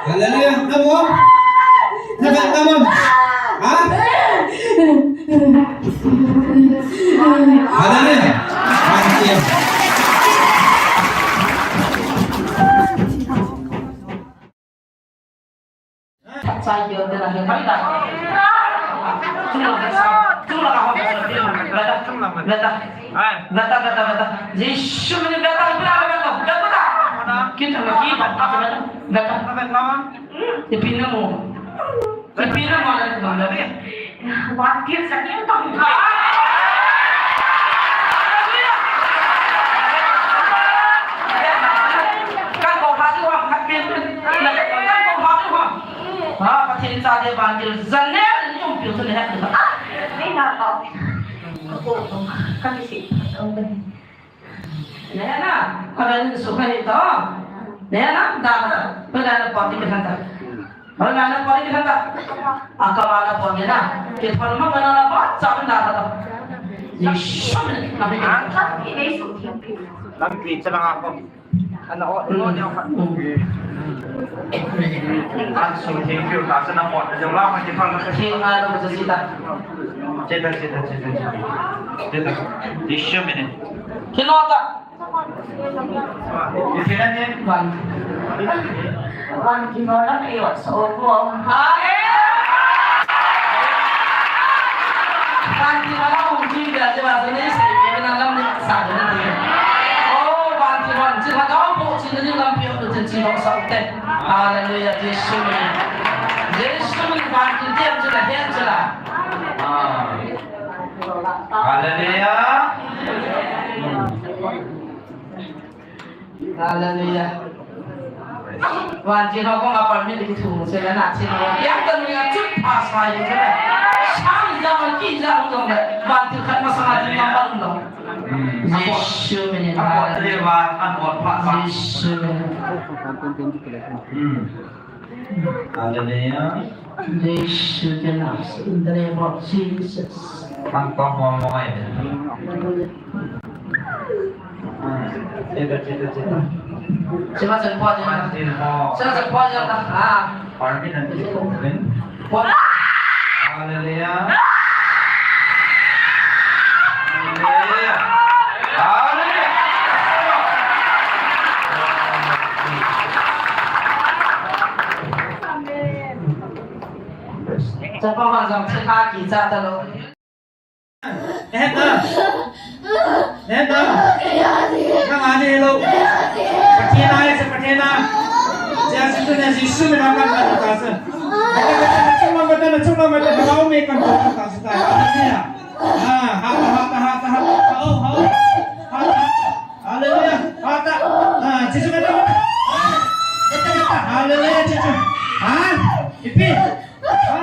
Hallelujah. Na muam. Na vet ngam am. Ha? Hallelujah. Thank you. Beta, beta, beta, beta. Jesu minin beta, beta, beta, beta. Kita lagi, beta, beta, beta. Ipi na mo. Ipi na mo, beta, beta. Vantil sakit tu. Haleluya. Kan ko hati wa, kan pin pin. Kan ko hati wa. Ha, Pathen cha de vantil. Janel ni um piu tu le ha. Ka ko, ka ni si. Nena, ka ni su ka ni to. Nena, da, da. Pala na pati ka ta. Pala na pati ka ta. Aka mana pati na. Ke pala ma mana na ba, sa na da. Ni shum ni. Lampi chala nga ko. Ana o, o, o. An su thing piu ta sa na pot, jong la ma ki phang na. Thing nga lo sa sita. Cheta, cheta, cheta, cheta. Cheta. Disho mene. Kino ta. Wan. Wan kino la me yo so ko. Hai. Vanti mala um ji ga je ba ne se ke na lam ne sa ne. Oh, vanti man ji la ga po ji ne lam pio tu ji no sa te. Hallelujah, Jesu. Jesu vanti te ji la he ji la. Ah. Hallelujah. Hallelujah. Vantil ho kong a permit ki thu se la na chin ho. Yang ta nu ya chut pha sa yu se la. Sang ja ma ki ja hung dong le. Vantil khat ma sa ma ding ma pa hung dong. Jesu minin. Apo le va an ot pha sa. Jesu minin. Hmm. Hallelujah. Jesu ke nam se, in the name of Jesus. Kan tong mo mo ai. Chita, chita, chita. Chima chan pho jeng. Chima chan pho jeng ta. Ah. Parmi nan ki ko ven. Hallelujah. Hallelujah. Hallelujah. Chapa ma jong chapa ki cha ta lo. Nehna. Nehna. Nang ani lo. Pathen a, Pathen a. Jesu tu ne Jesu min a kan kan ta sa. Chung lang bata na, chung lang bata na, hao me kan ta sa ta. Hallelujah. Ah, ha, ha, ha, ha, ha. Hao, hao. Ha, ha. Hallelujah. Ha, ta. Ah, Jesu bata, bata. Bata, bata. Hallelujah, Jesu. Ha? Ipi? Ha?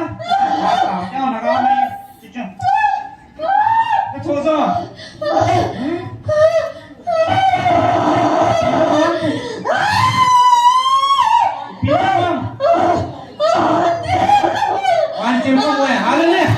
Ha, ta. Kya na ka me? Jesu. Hallelujah.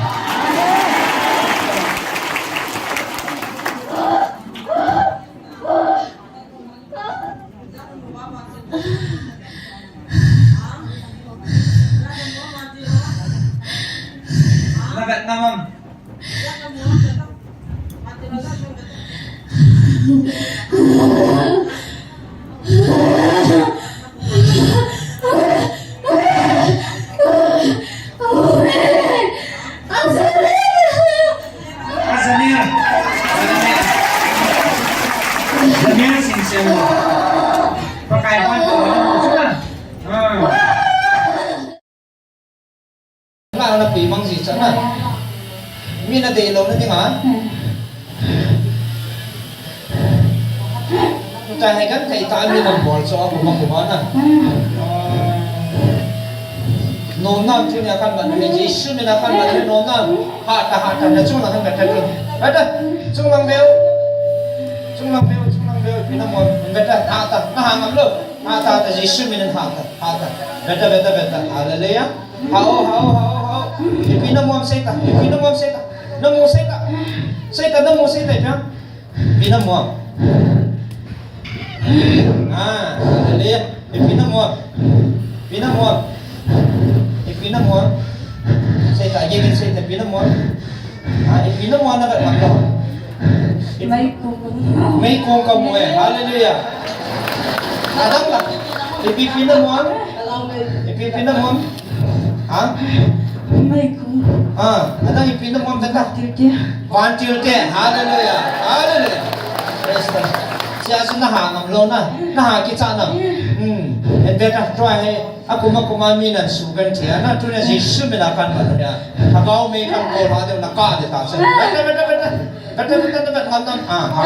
Lagat naman. Azamir. Azamir. Azamir Singsemo. Pakai pon ko. Ah. Nga na pi mang ji cha na. Mi na dei lou na ding a. Ka hai kan thei ta mi na bol cho ko ma ko ma na. Nom na tu nia kan ban ni Jesu min a kan ban ni nom na. Ha ta ha ta na chung na kan ta tu. Ha ta chung lang beu. Chung lang beu, chung lang beu. Pi na mo. Beta ha ta. Na ha ngam lou. Ha ta ta Jesu min a ha ta. Ha ta. Beta beta beta. Hallelujah. Hao, hao, hao, hao. Ipi na muam sei ta, ipi na muam sei ta. Na muam sei ta. Sei ta, na muam sei ta, ipi na. Ipi na muam. Ah, hallelujah. Ipi na muam. Ipi na muam. Ipi na muam. Sei ta, again, sei ta, ipi na muam. Ah, ipi na muam na ka lang ko. Meikong. Meikong ka mu e. Hallelujah. Adang la. Ipi ipi na muam. Ipi ipi na muam. Ha? Meikong. Ha, adang ipi na muam ta. Vantil te. Vantil te. Hallelujah. Hallelujah. Praise God. Sia su na ha ngam lou na. Na ha kicha na. Hmm. En beta try he. Akuma kuma mi nan su kan thia na, tuna Jesu min a kan ma thia. Thagau me kan ko ha de na ka de ta sa. Beta, beta, beta. Beta, beta, beta, ngam nam. Ah, ha.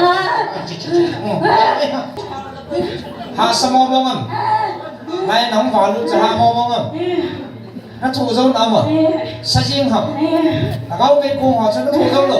Chi, chi, chi. Mm. Ha sa mo mo ngam. Nai nang va lu cha ha mo mo ngam. Na thu zo na ma. Sa jing ham. Thagau me ko ha cha na thu zo lo.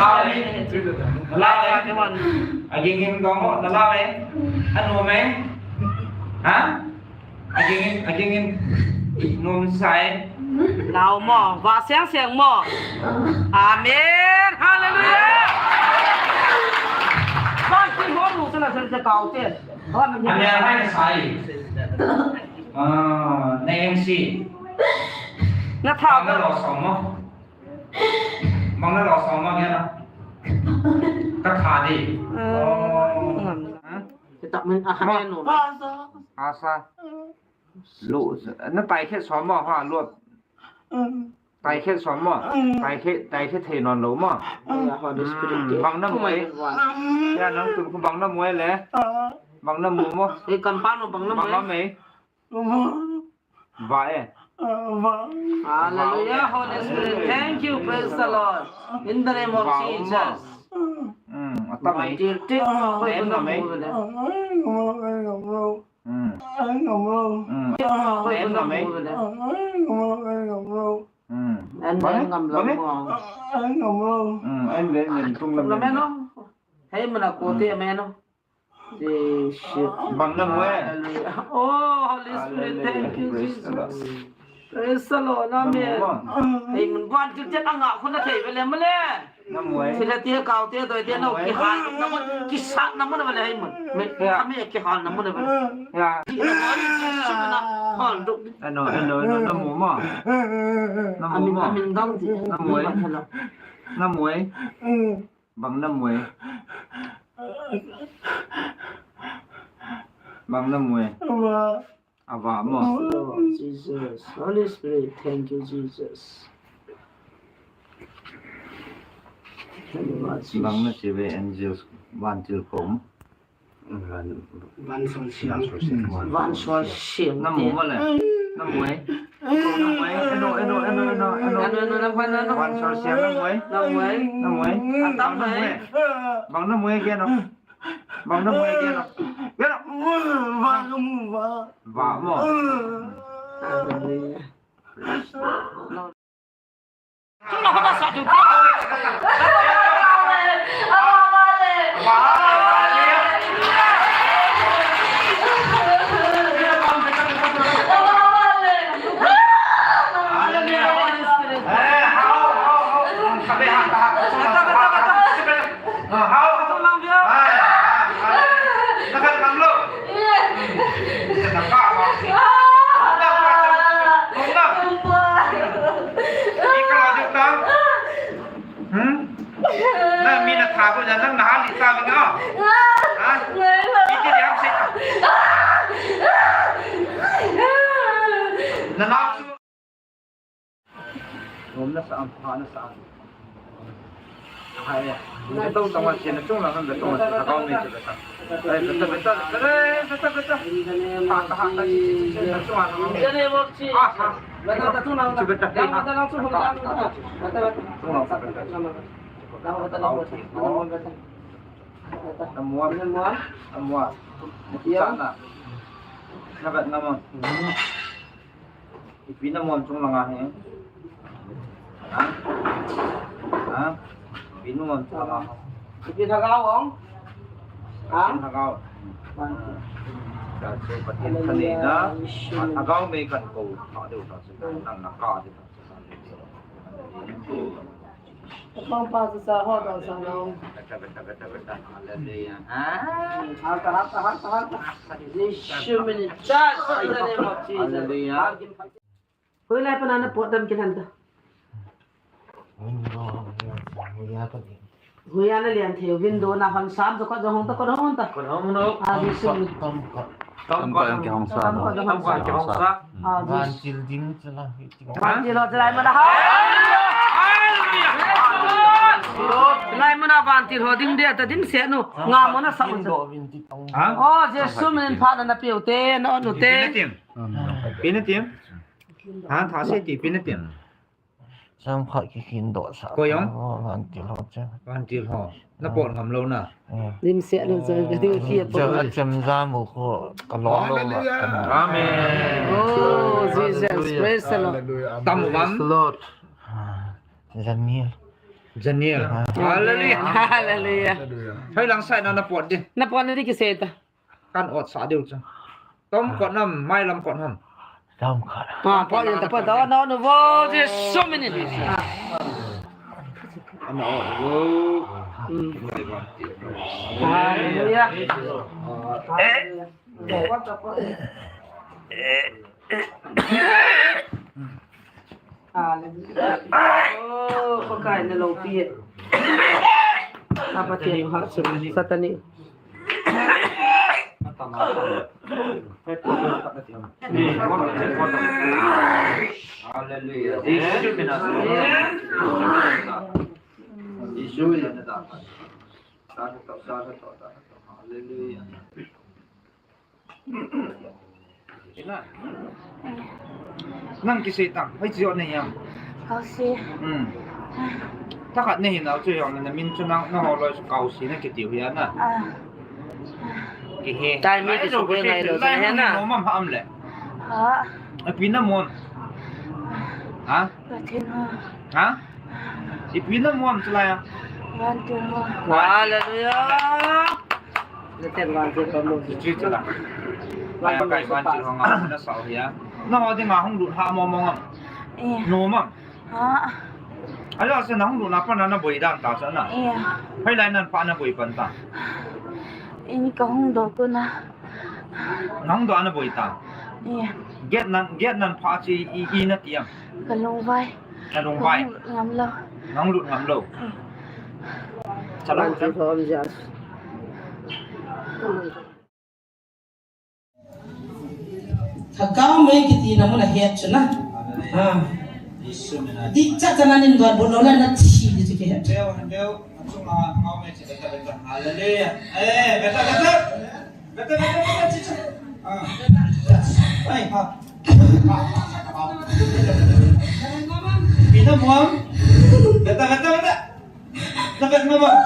Nalai. Nalai. Aging in dong mo, nalai. Anu mai. Ha? Aging in, aging in. Nom sai. Lau mo, va siang siang mo. Amen. Hallelujah. Ba ki mo lu sa la sa sa kau te. Amen hai sai. Ah, na M C. Na tha. Bang na lo song mo. Bang na lo song mo kya na. Ka tha di. Oh. Kita min a ha no. Asa. Lu, na tai khet som mo ha lu. Tai khet som mo. Tai khet, tai khet thei non lo mo. Ya, Holy Spirit. Hmm, bang na mo e. Ya, nang tun khu bang na mo e le. Bang na mo mo. E kan pa no bang na mo e. Bang na mo e. Va e. Hallelujah, Holy Spirit. Thank you, praise the Lord. In the name of Jesus. Hmm, atam e. Em na mo e. Hmm. Hmm. Em na mo e. Hmm. Bang e? Bang e? Hmm, em le, em le, tung lam. Tung lam e no. Hei, mana ko te me no. Bang na mo e. Hallelujah. Oh, Holy Spirit, thank you, Jesus. Praise the Lord. Amen. Hei, mun ban tu chen anga khuna thei ve le mo le. Namu e. Thilha te, kau te, doi te, no, namu e. Kihal, namu, kisat namu na vale hai mun. Me, ya, kami kihal namu na vale. Ya. Di na boi, sumina, hal duk. Ano, ano, ano, namu mo. Namu mo. Amin, amin dang di. Namu e. Namu e. Bang namu e. Bang namu e. Ava mo. Oh, Jesus. Holy Spirit, thank you, Jesus. Thank you, Lord Jesus. Bang na chi ve angels vantil kom. Van, van sol siang. Van sol siang. Namu mo le. Namu e. Namu e. Eno, eno, eno, eno, eno. Eno, eno, eno, eno. Van sol siang namu e. Namu e. Namu e. Atam namu e. Bang namu e keno. Bang namu e keno. Keno. Bang namu ba. Ba mo. Hallelujah. Hmm? Na mi na tha ko ja nang na ha li ta ba nga. Ha? Iti diam se. Na na su. Om na sa am, ha na sa am. Hai ya. Na tong tong wa chen na chung la kan da tong wa ta kau me chu da ta. Ai, beta, beta, beta, beta, beta. Ha, ha, ha, ha, ha, ha, ha. Ah, ha. Beta, beta, chung na. Beta, beta. Chung na, beta. Namuam. Namuam. Namuam. Namuam. Namuam. Ipi namuam chung langa hi. Ha? Ha? Ipi namuam chung langa. Ipi lhagao ong? Ha? Ipi lhagao. Ka chu Pathen thaneina. Lhagao mei kan ko. Ka deu ka chu nang na ka deu. Hallelujah. Hata, hata, hata, hata. Jesu min in charge in the name of Jesus. Hallelujah. Hoilai pana na pot dam kinan ta. Window, ya, ya, ya, ya. Huya na lian thei, window na hon sam, jong kot jong hong ta, kot hong ta. Kot hong no. Ah, Jesu. Tam kot. Tam kot hong sa. Tam kot hong sa. Ah, Jesu. Vantil ding chala. Vantil ho chala mana ha. Chala mana vantil ho ding dia ta ding se no. Nga mo na sa. Ha? Oh, Jesu min pha na na piu te, no, no te. Pina tim. Pina tim. Ha, tha se ti pina tim. Sam khat kikhin doh sa. Koi jong? Oh, vantil ho che. Vantil ho. Na pot ngam lou na. Eh. Lim se lo je, ka diu ti a pot. Che, chem ja mu ko ka long lou la. Hallelujah. Amen. Oh, Jesus, hallelujah. Praise the Lord. Hallelujah. Amen. Tam u vam? Praise the Lord. Ah, Janiel. Janiel. Ah. Hallelujah. Hallelujah. Hallelujah. Hoi lang sai na na pot di. Na pot na di kise ta. Kan ot sa diu chu. Tom kot nam, mai lam kot nam. Tom kot. Ah, pot yin ta pot, oh, no, no, wo, Jesu min in. Ana ot, wo. Hmm. Hallelujah. Eh, eh, eh. Hallelujah. Oh, Pakai na loupi e. Apa tiang hak suri, Satani. Hallelujah. Hallelujah. Nang kisei tang, hoi chi jot nei ham? Kausei. Hmm. Thakhat nei hin nau chu jong na min chu nang, nangho loi chu Kausei na kitiu hi a na. Ah. Kihe. Tai mi kisu ve ngai lo chu he na. Nom am ha am le. Ha. Ipi namuam. Ha? Pathen ho. Ha? Ipi namuam chu lai a. Vantil ho. Hallelujah. Pathen vantil ho mo. Chu chu la. Lai a kai vantil ho nga na sao hia. Na ho ding a hung lut ha mo mo ngam. Eh. Nom am. Ha. Ajo se nahung lut na pat na naboi dan ta sa na. Iya. Hoilai nan pha naboi pan ta. Ini kahung doh kona. Nahung doh a naboi ta. Iya. Gate nan, gate nan pha chu i, i nati am? Kalungvai. Kalungvai. Kahung lut ngam lou. Nahung lut ngam lou. Mm. Chalou. Lhagao mei kiti na mun ahet chu na. Ha. Dih cha cha na nin don bol lou na na thi di chu kihet. Hallelujah. Eh, beta, beta. Beta, beta, beta, chicha. Ah. Ai, ha. Pina muam. Beta, beta, beta. Navet ngam am?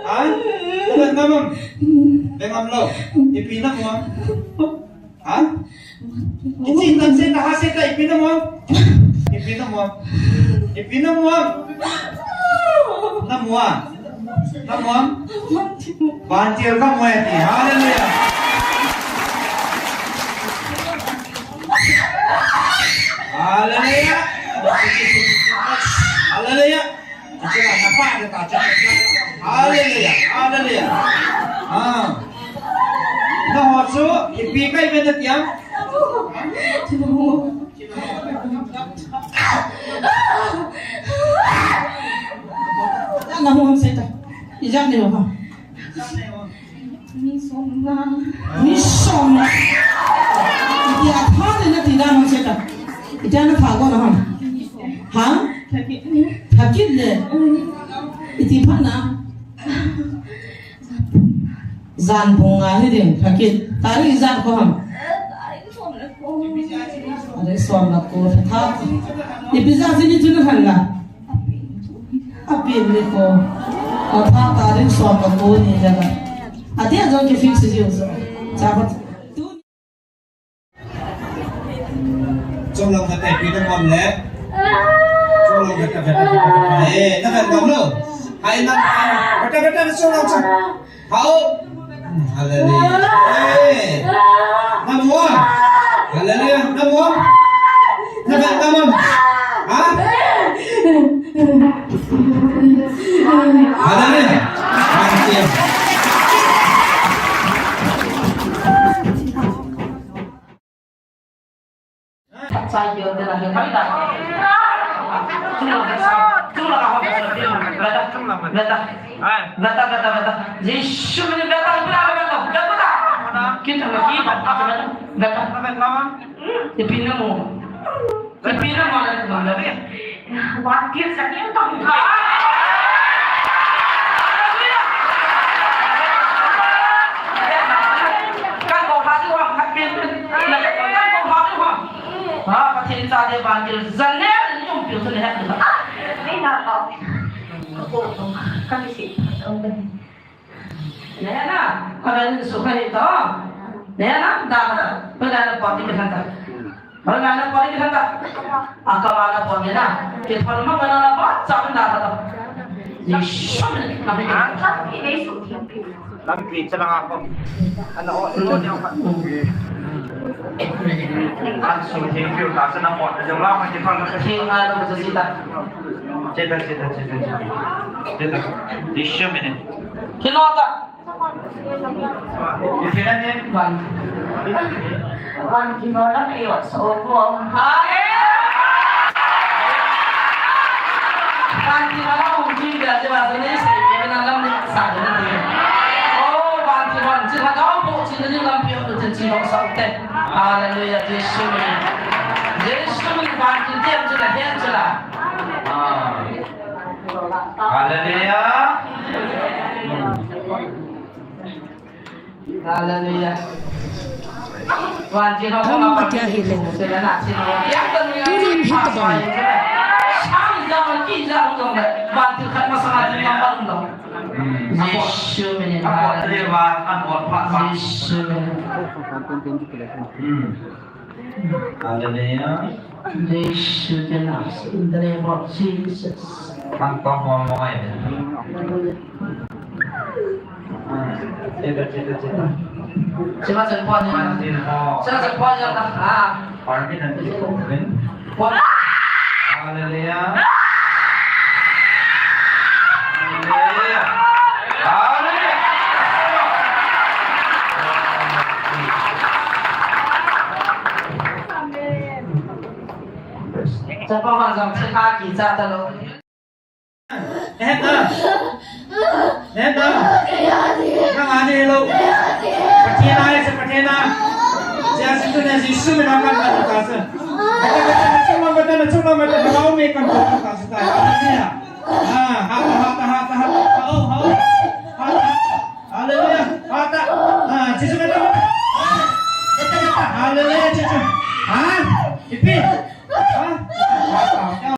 Ha? Navet ngam am? Ve ngam lou. Ipi namu am? Ha? Ichi tan se ta ha se ta ipi namu am? Ipi namu am? Ipi namu am? Namu am? Namu am? Vantil kamu e ti. Hallelujah. Hallelujah. Hallelujah. Hallelujah. Hallelujah. Ah. Naho chu ipi kai ve nati am? Naho am se ta. Ijat nei ho ham? Mi som nga. Mi som nga. Iti a tha le nati dan ham se ta. Iti a na tha ko na ham? Ha? Thakit le. Thakit le. Iti phat na. Jan pung nga hi ding. Thakit. Tarik ijat ko ham? Tarik som le ko. Tarik som le ko. Tha. Ipi ja jing in chu na than na. Apin ni ko. Atha tarik som le ko ni le la. Ati a jong ki fix ji u so. Cha ko. Chom lang khat tai pi na mon le. Chom lang khat tai, khat tai, khat tai. Eh, na kan dom lo. Hai na. Khat tai, khat tai, chom lang cha. Hao. Hallelujah. Eh. Namu am? Hallelujah. Namu am? Namu am? Ha? Hallelujah. Thank you. Beta, beta, beta, beta. Jisu min beta, beta, beta, beta. Kita lagi, beta, beta, beta. Ipi namu. Ipi namu, beta. Vantil sa kin tong. Kan ko ha tu ha, kan ko ha tu ha. Ha, Pathen cha de vantil. Jan le, ni um piu sa le ha. Ni na to. Ko to. Kan si. Nena, amen sukha hita. Nena, da, da, da, da, pati kithanta. Hoilai na pati kithanta. Akama na pati na. Kithon ma mana na pa, cha da, da, da. Ni shon na. Lampi chala nga ko. Ana o, no, no. An su thank you, ta sa na po. Jong la ma kithon na. Thank you, lo sa sita. Cheta, cheta, cheta, cheta. Cheta. Ni shon ne. Kinota. Van. Van kinota, eh, what's up, oh, hi. Van kinota, oh, hi, dia, dia, dia, ni, sa, ni, na, lam, ni, sa, ni, ni. Oh, van kinota, si, ha, kau, po, si, ni, lam, pi, oh, si, si, oh, sa, te. Hallelujah, Jisu. Jisu, van kinota, si, la, si, la. Ah. Hallelujah. Hallelujah. Thangvah tia hileh. Tunin hitobang. Jisu min. Jisu min. Hallelujah. Jisu ke naam se, in the name of Jesus. Thang tong mo mo ai. Chita, chita, chita. Chita, chita, chita. Chita, chita, chita. Hallelujah. Chapa hon jong thikha kicha talou. Ehet na. Ehet na. Nang ani lo. Pathen a, ese Pathen a. Sia si tu ne Jesu min a kan ta ta se. Bata bata na chunga bata na chunga bata na lau me kan ta ta se ta. Ani ya.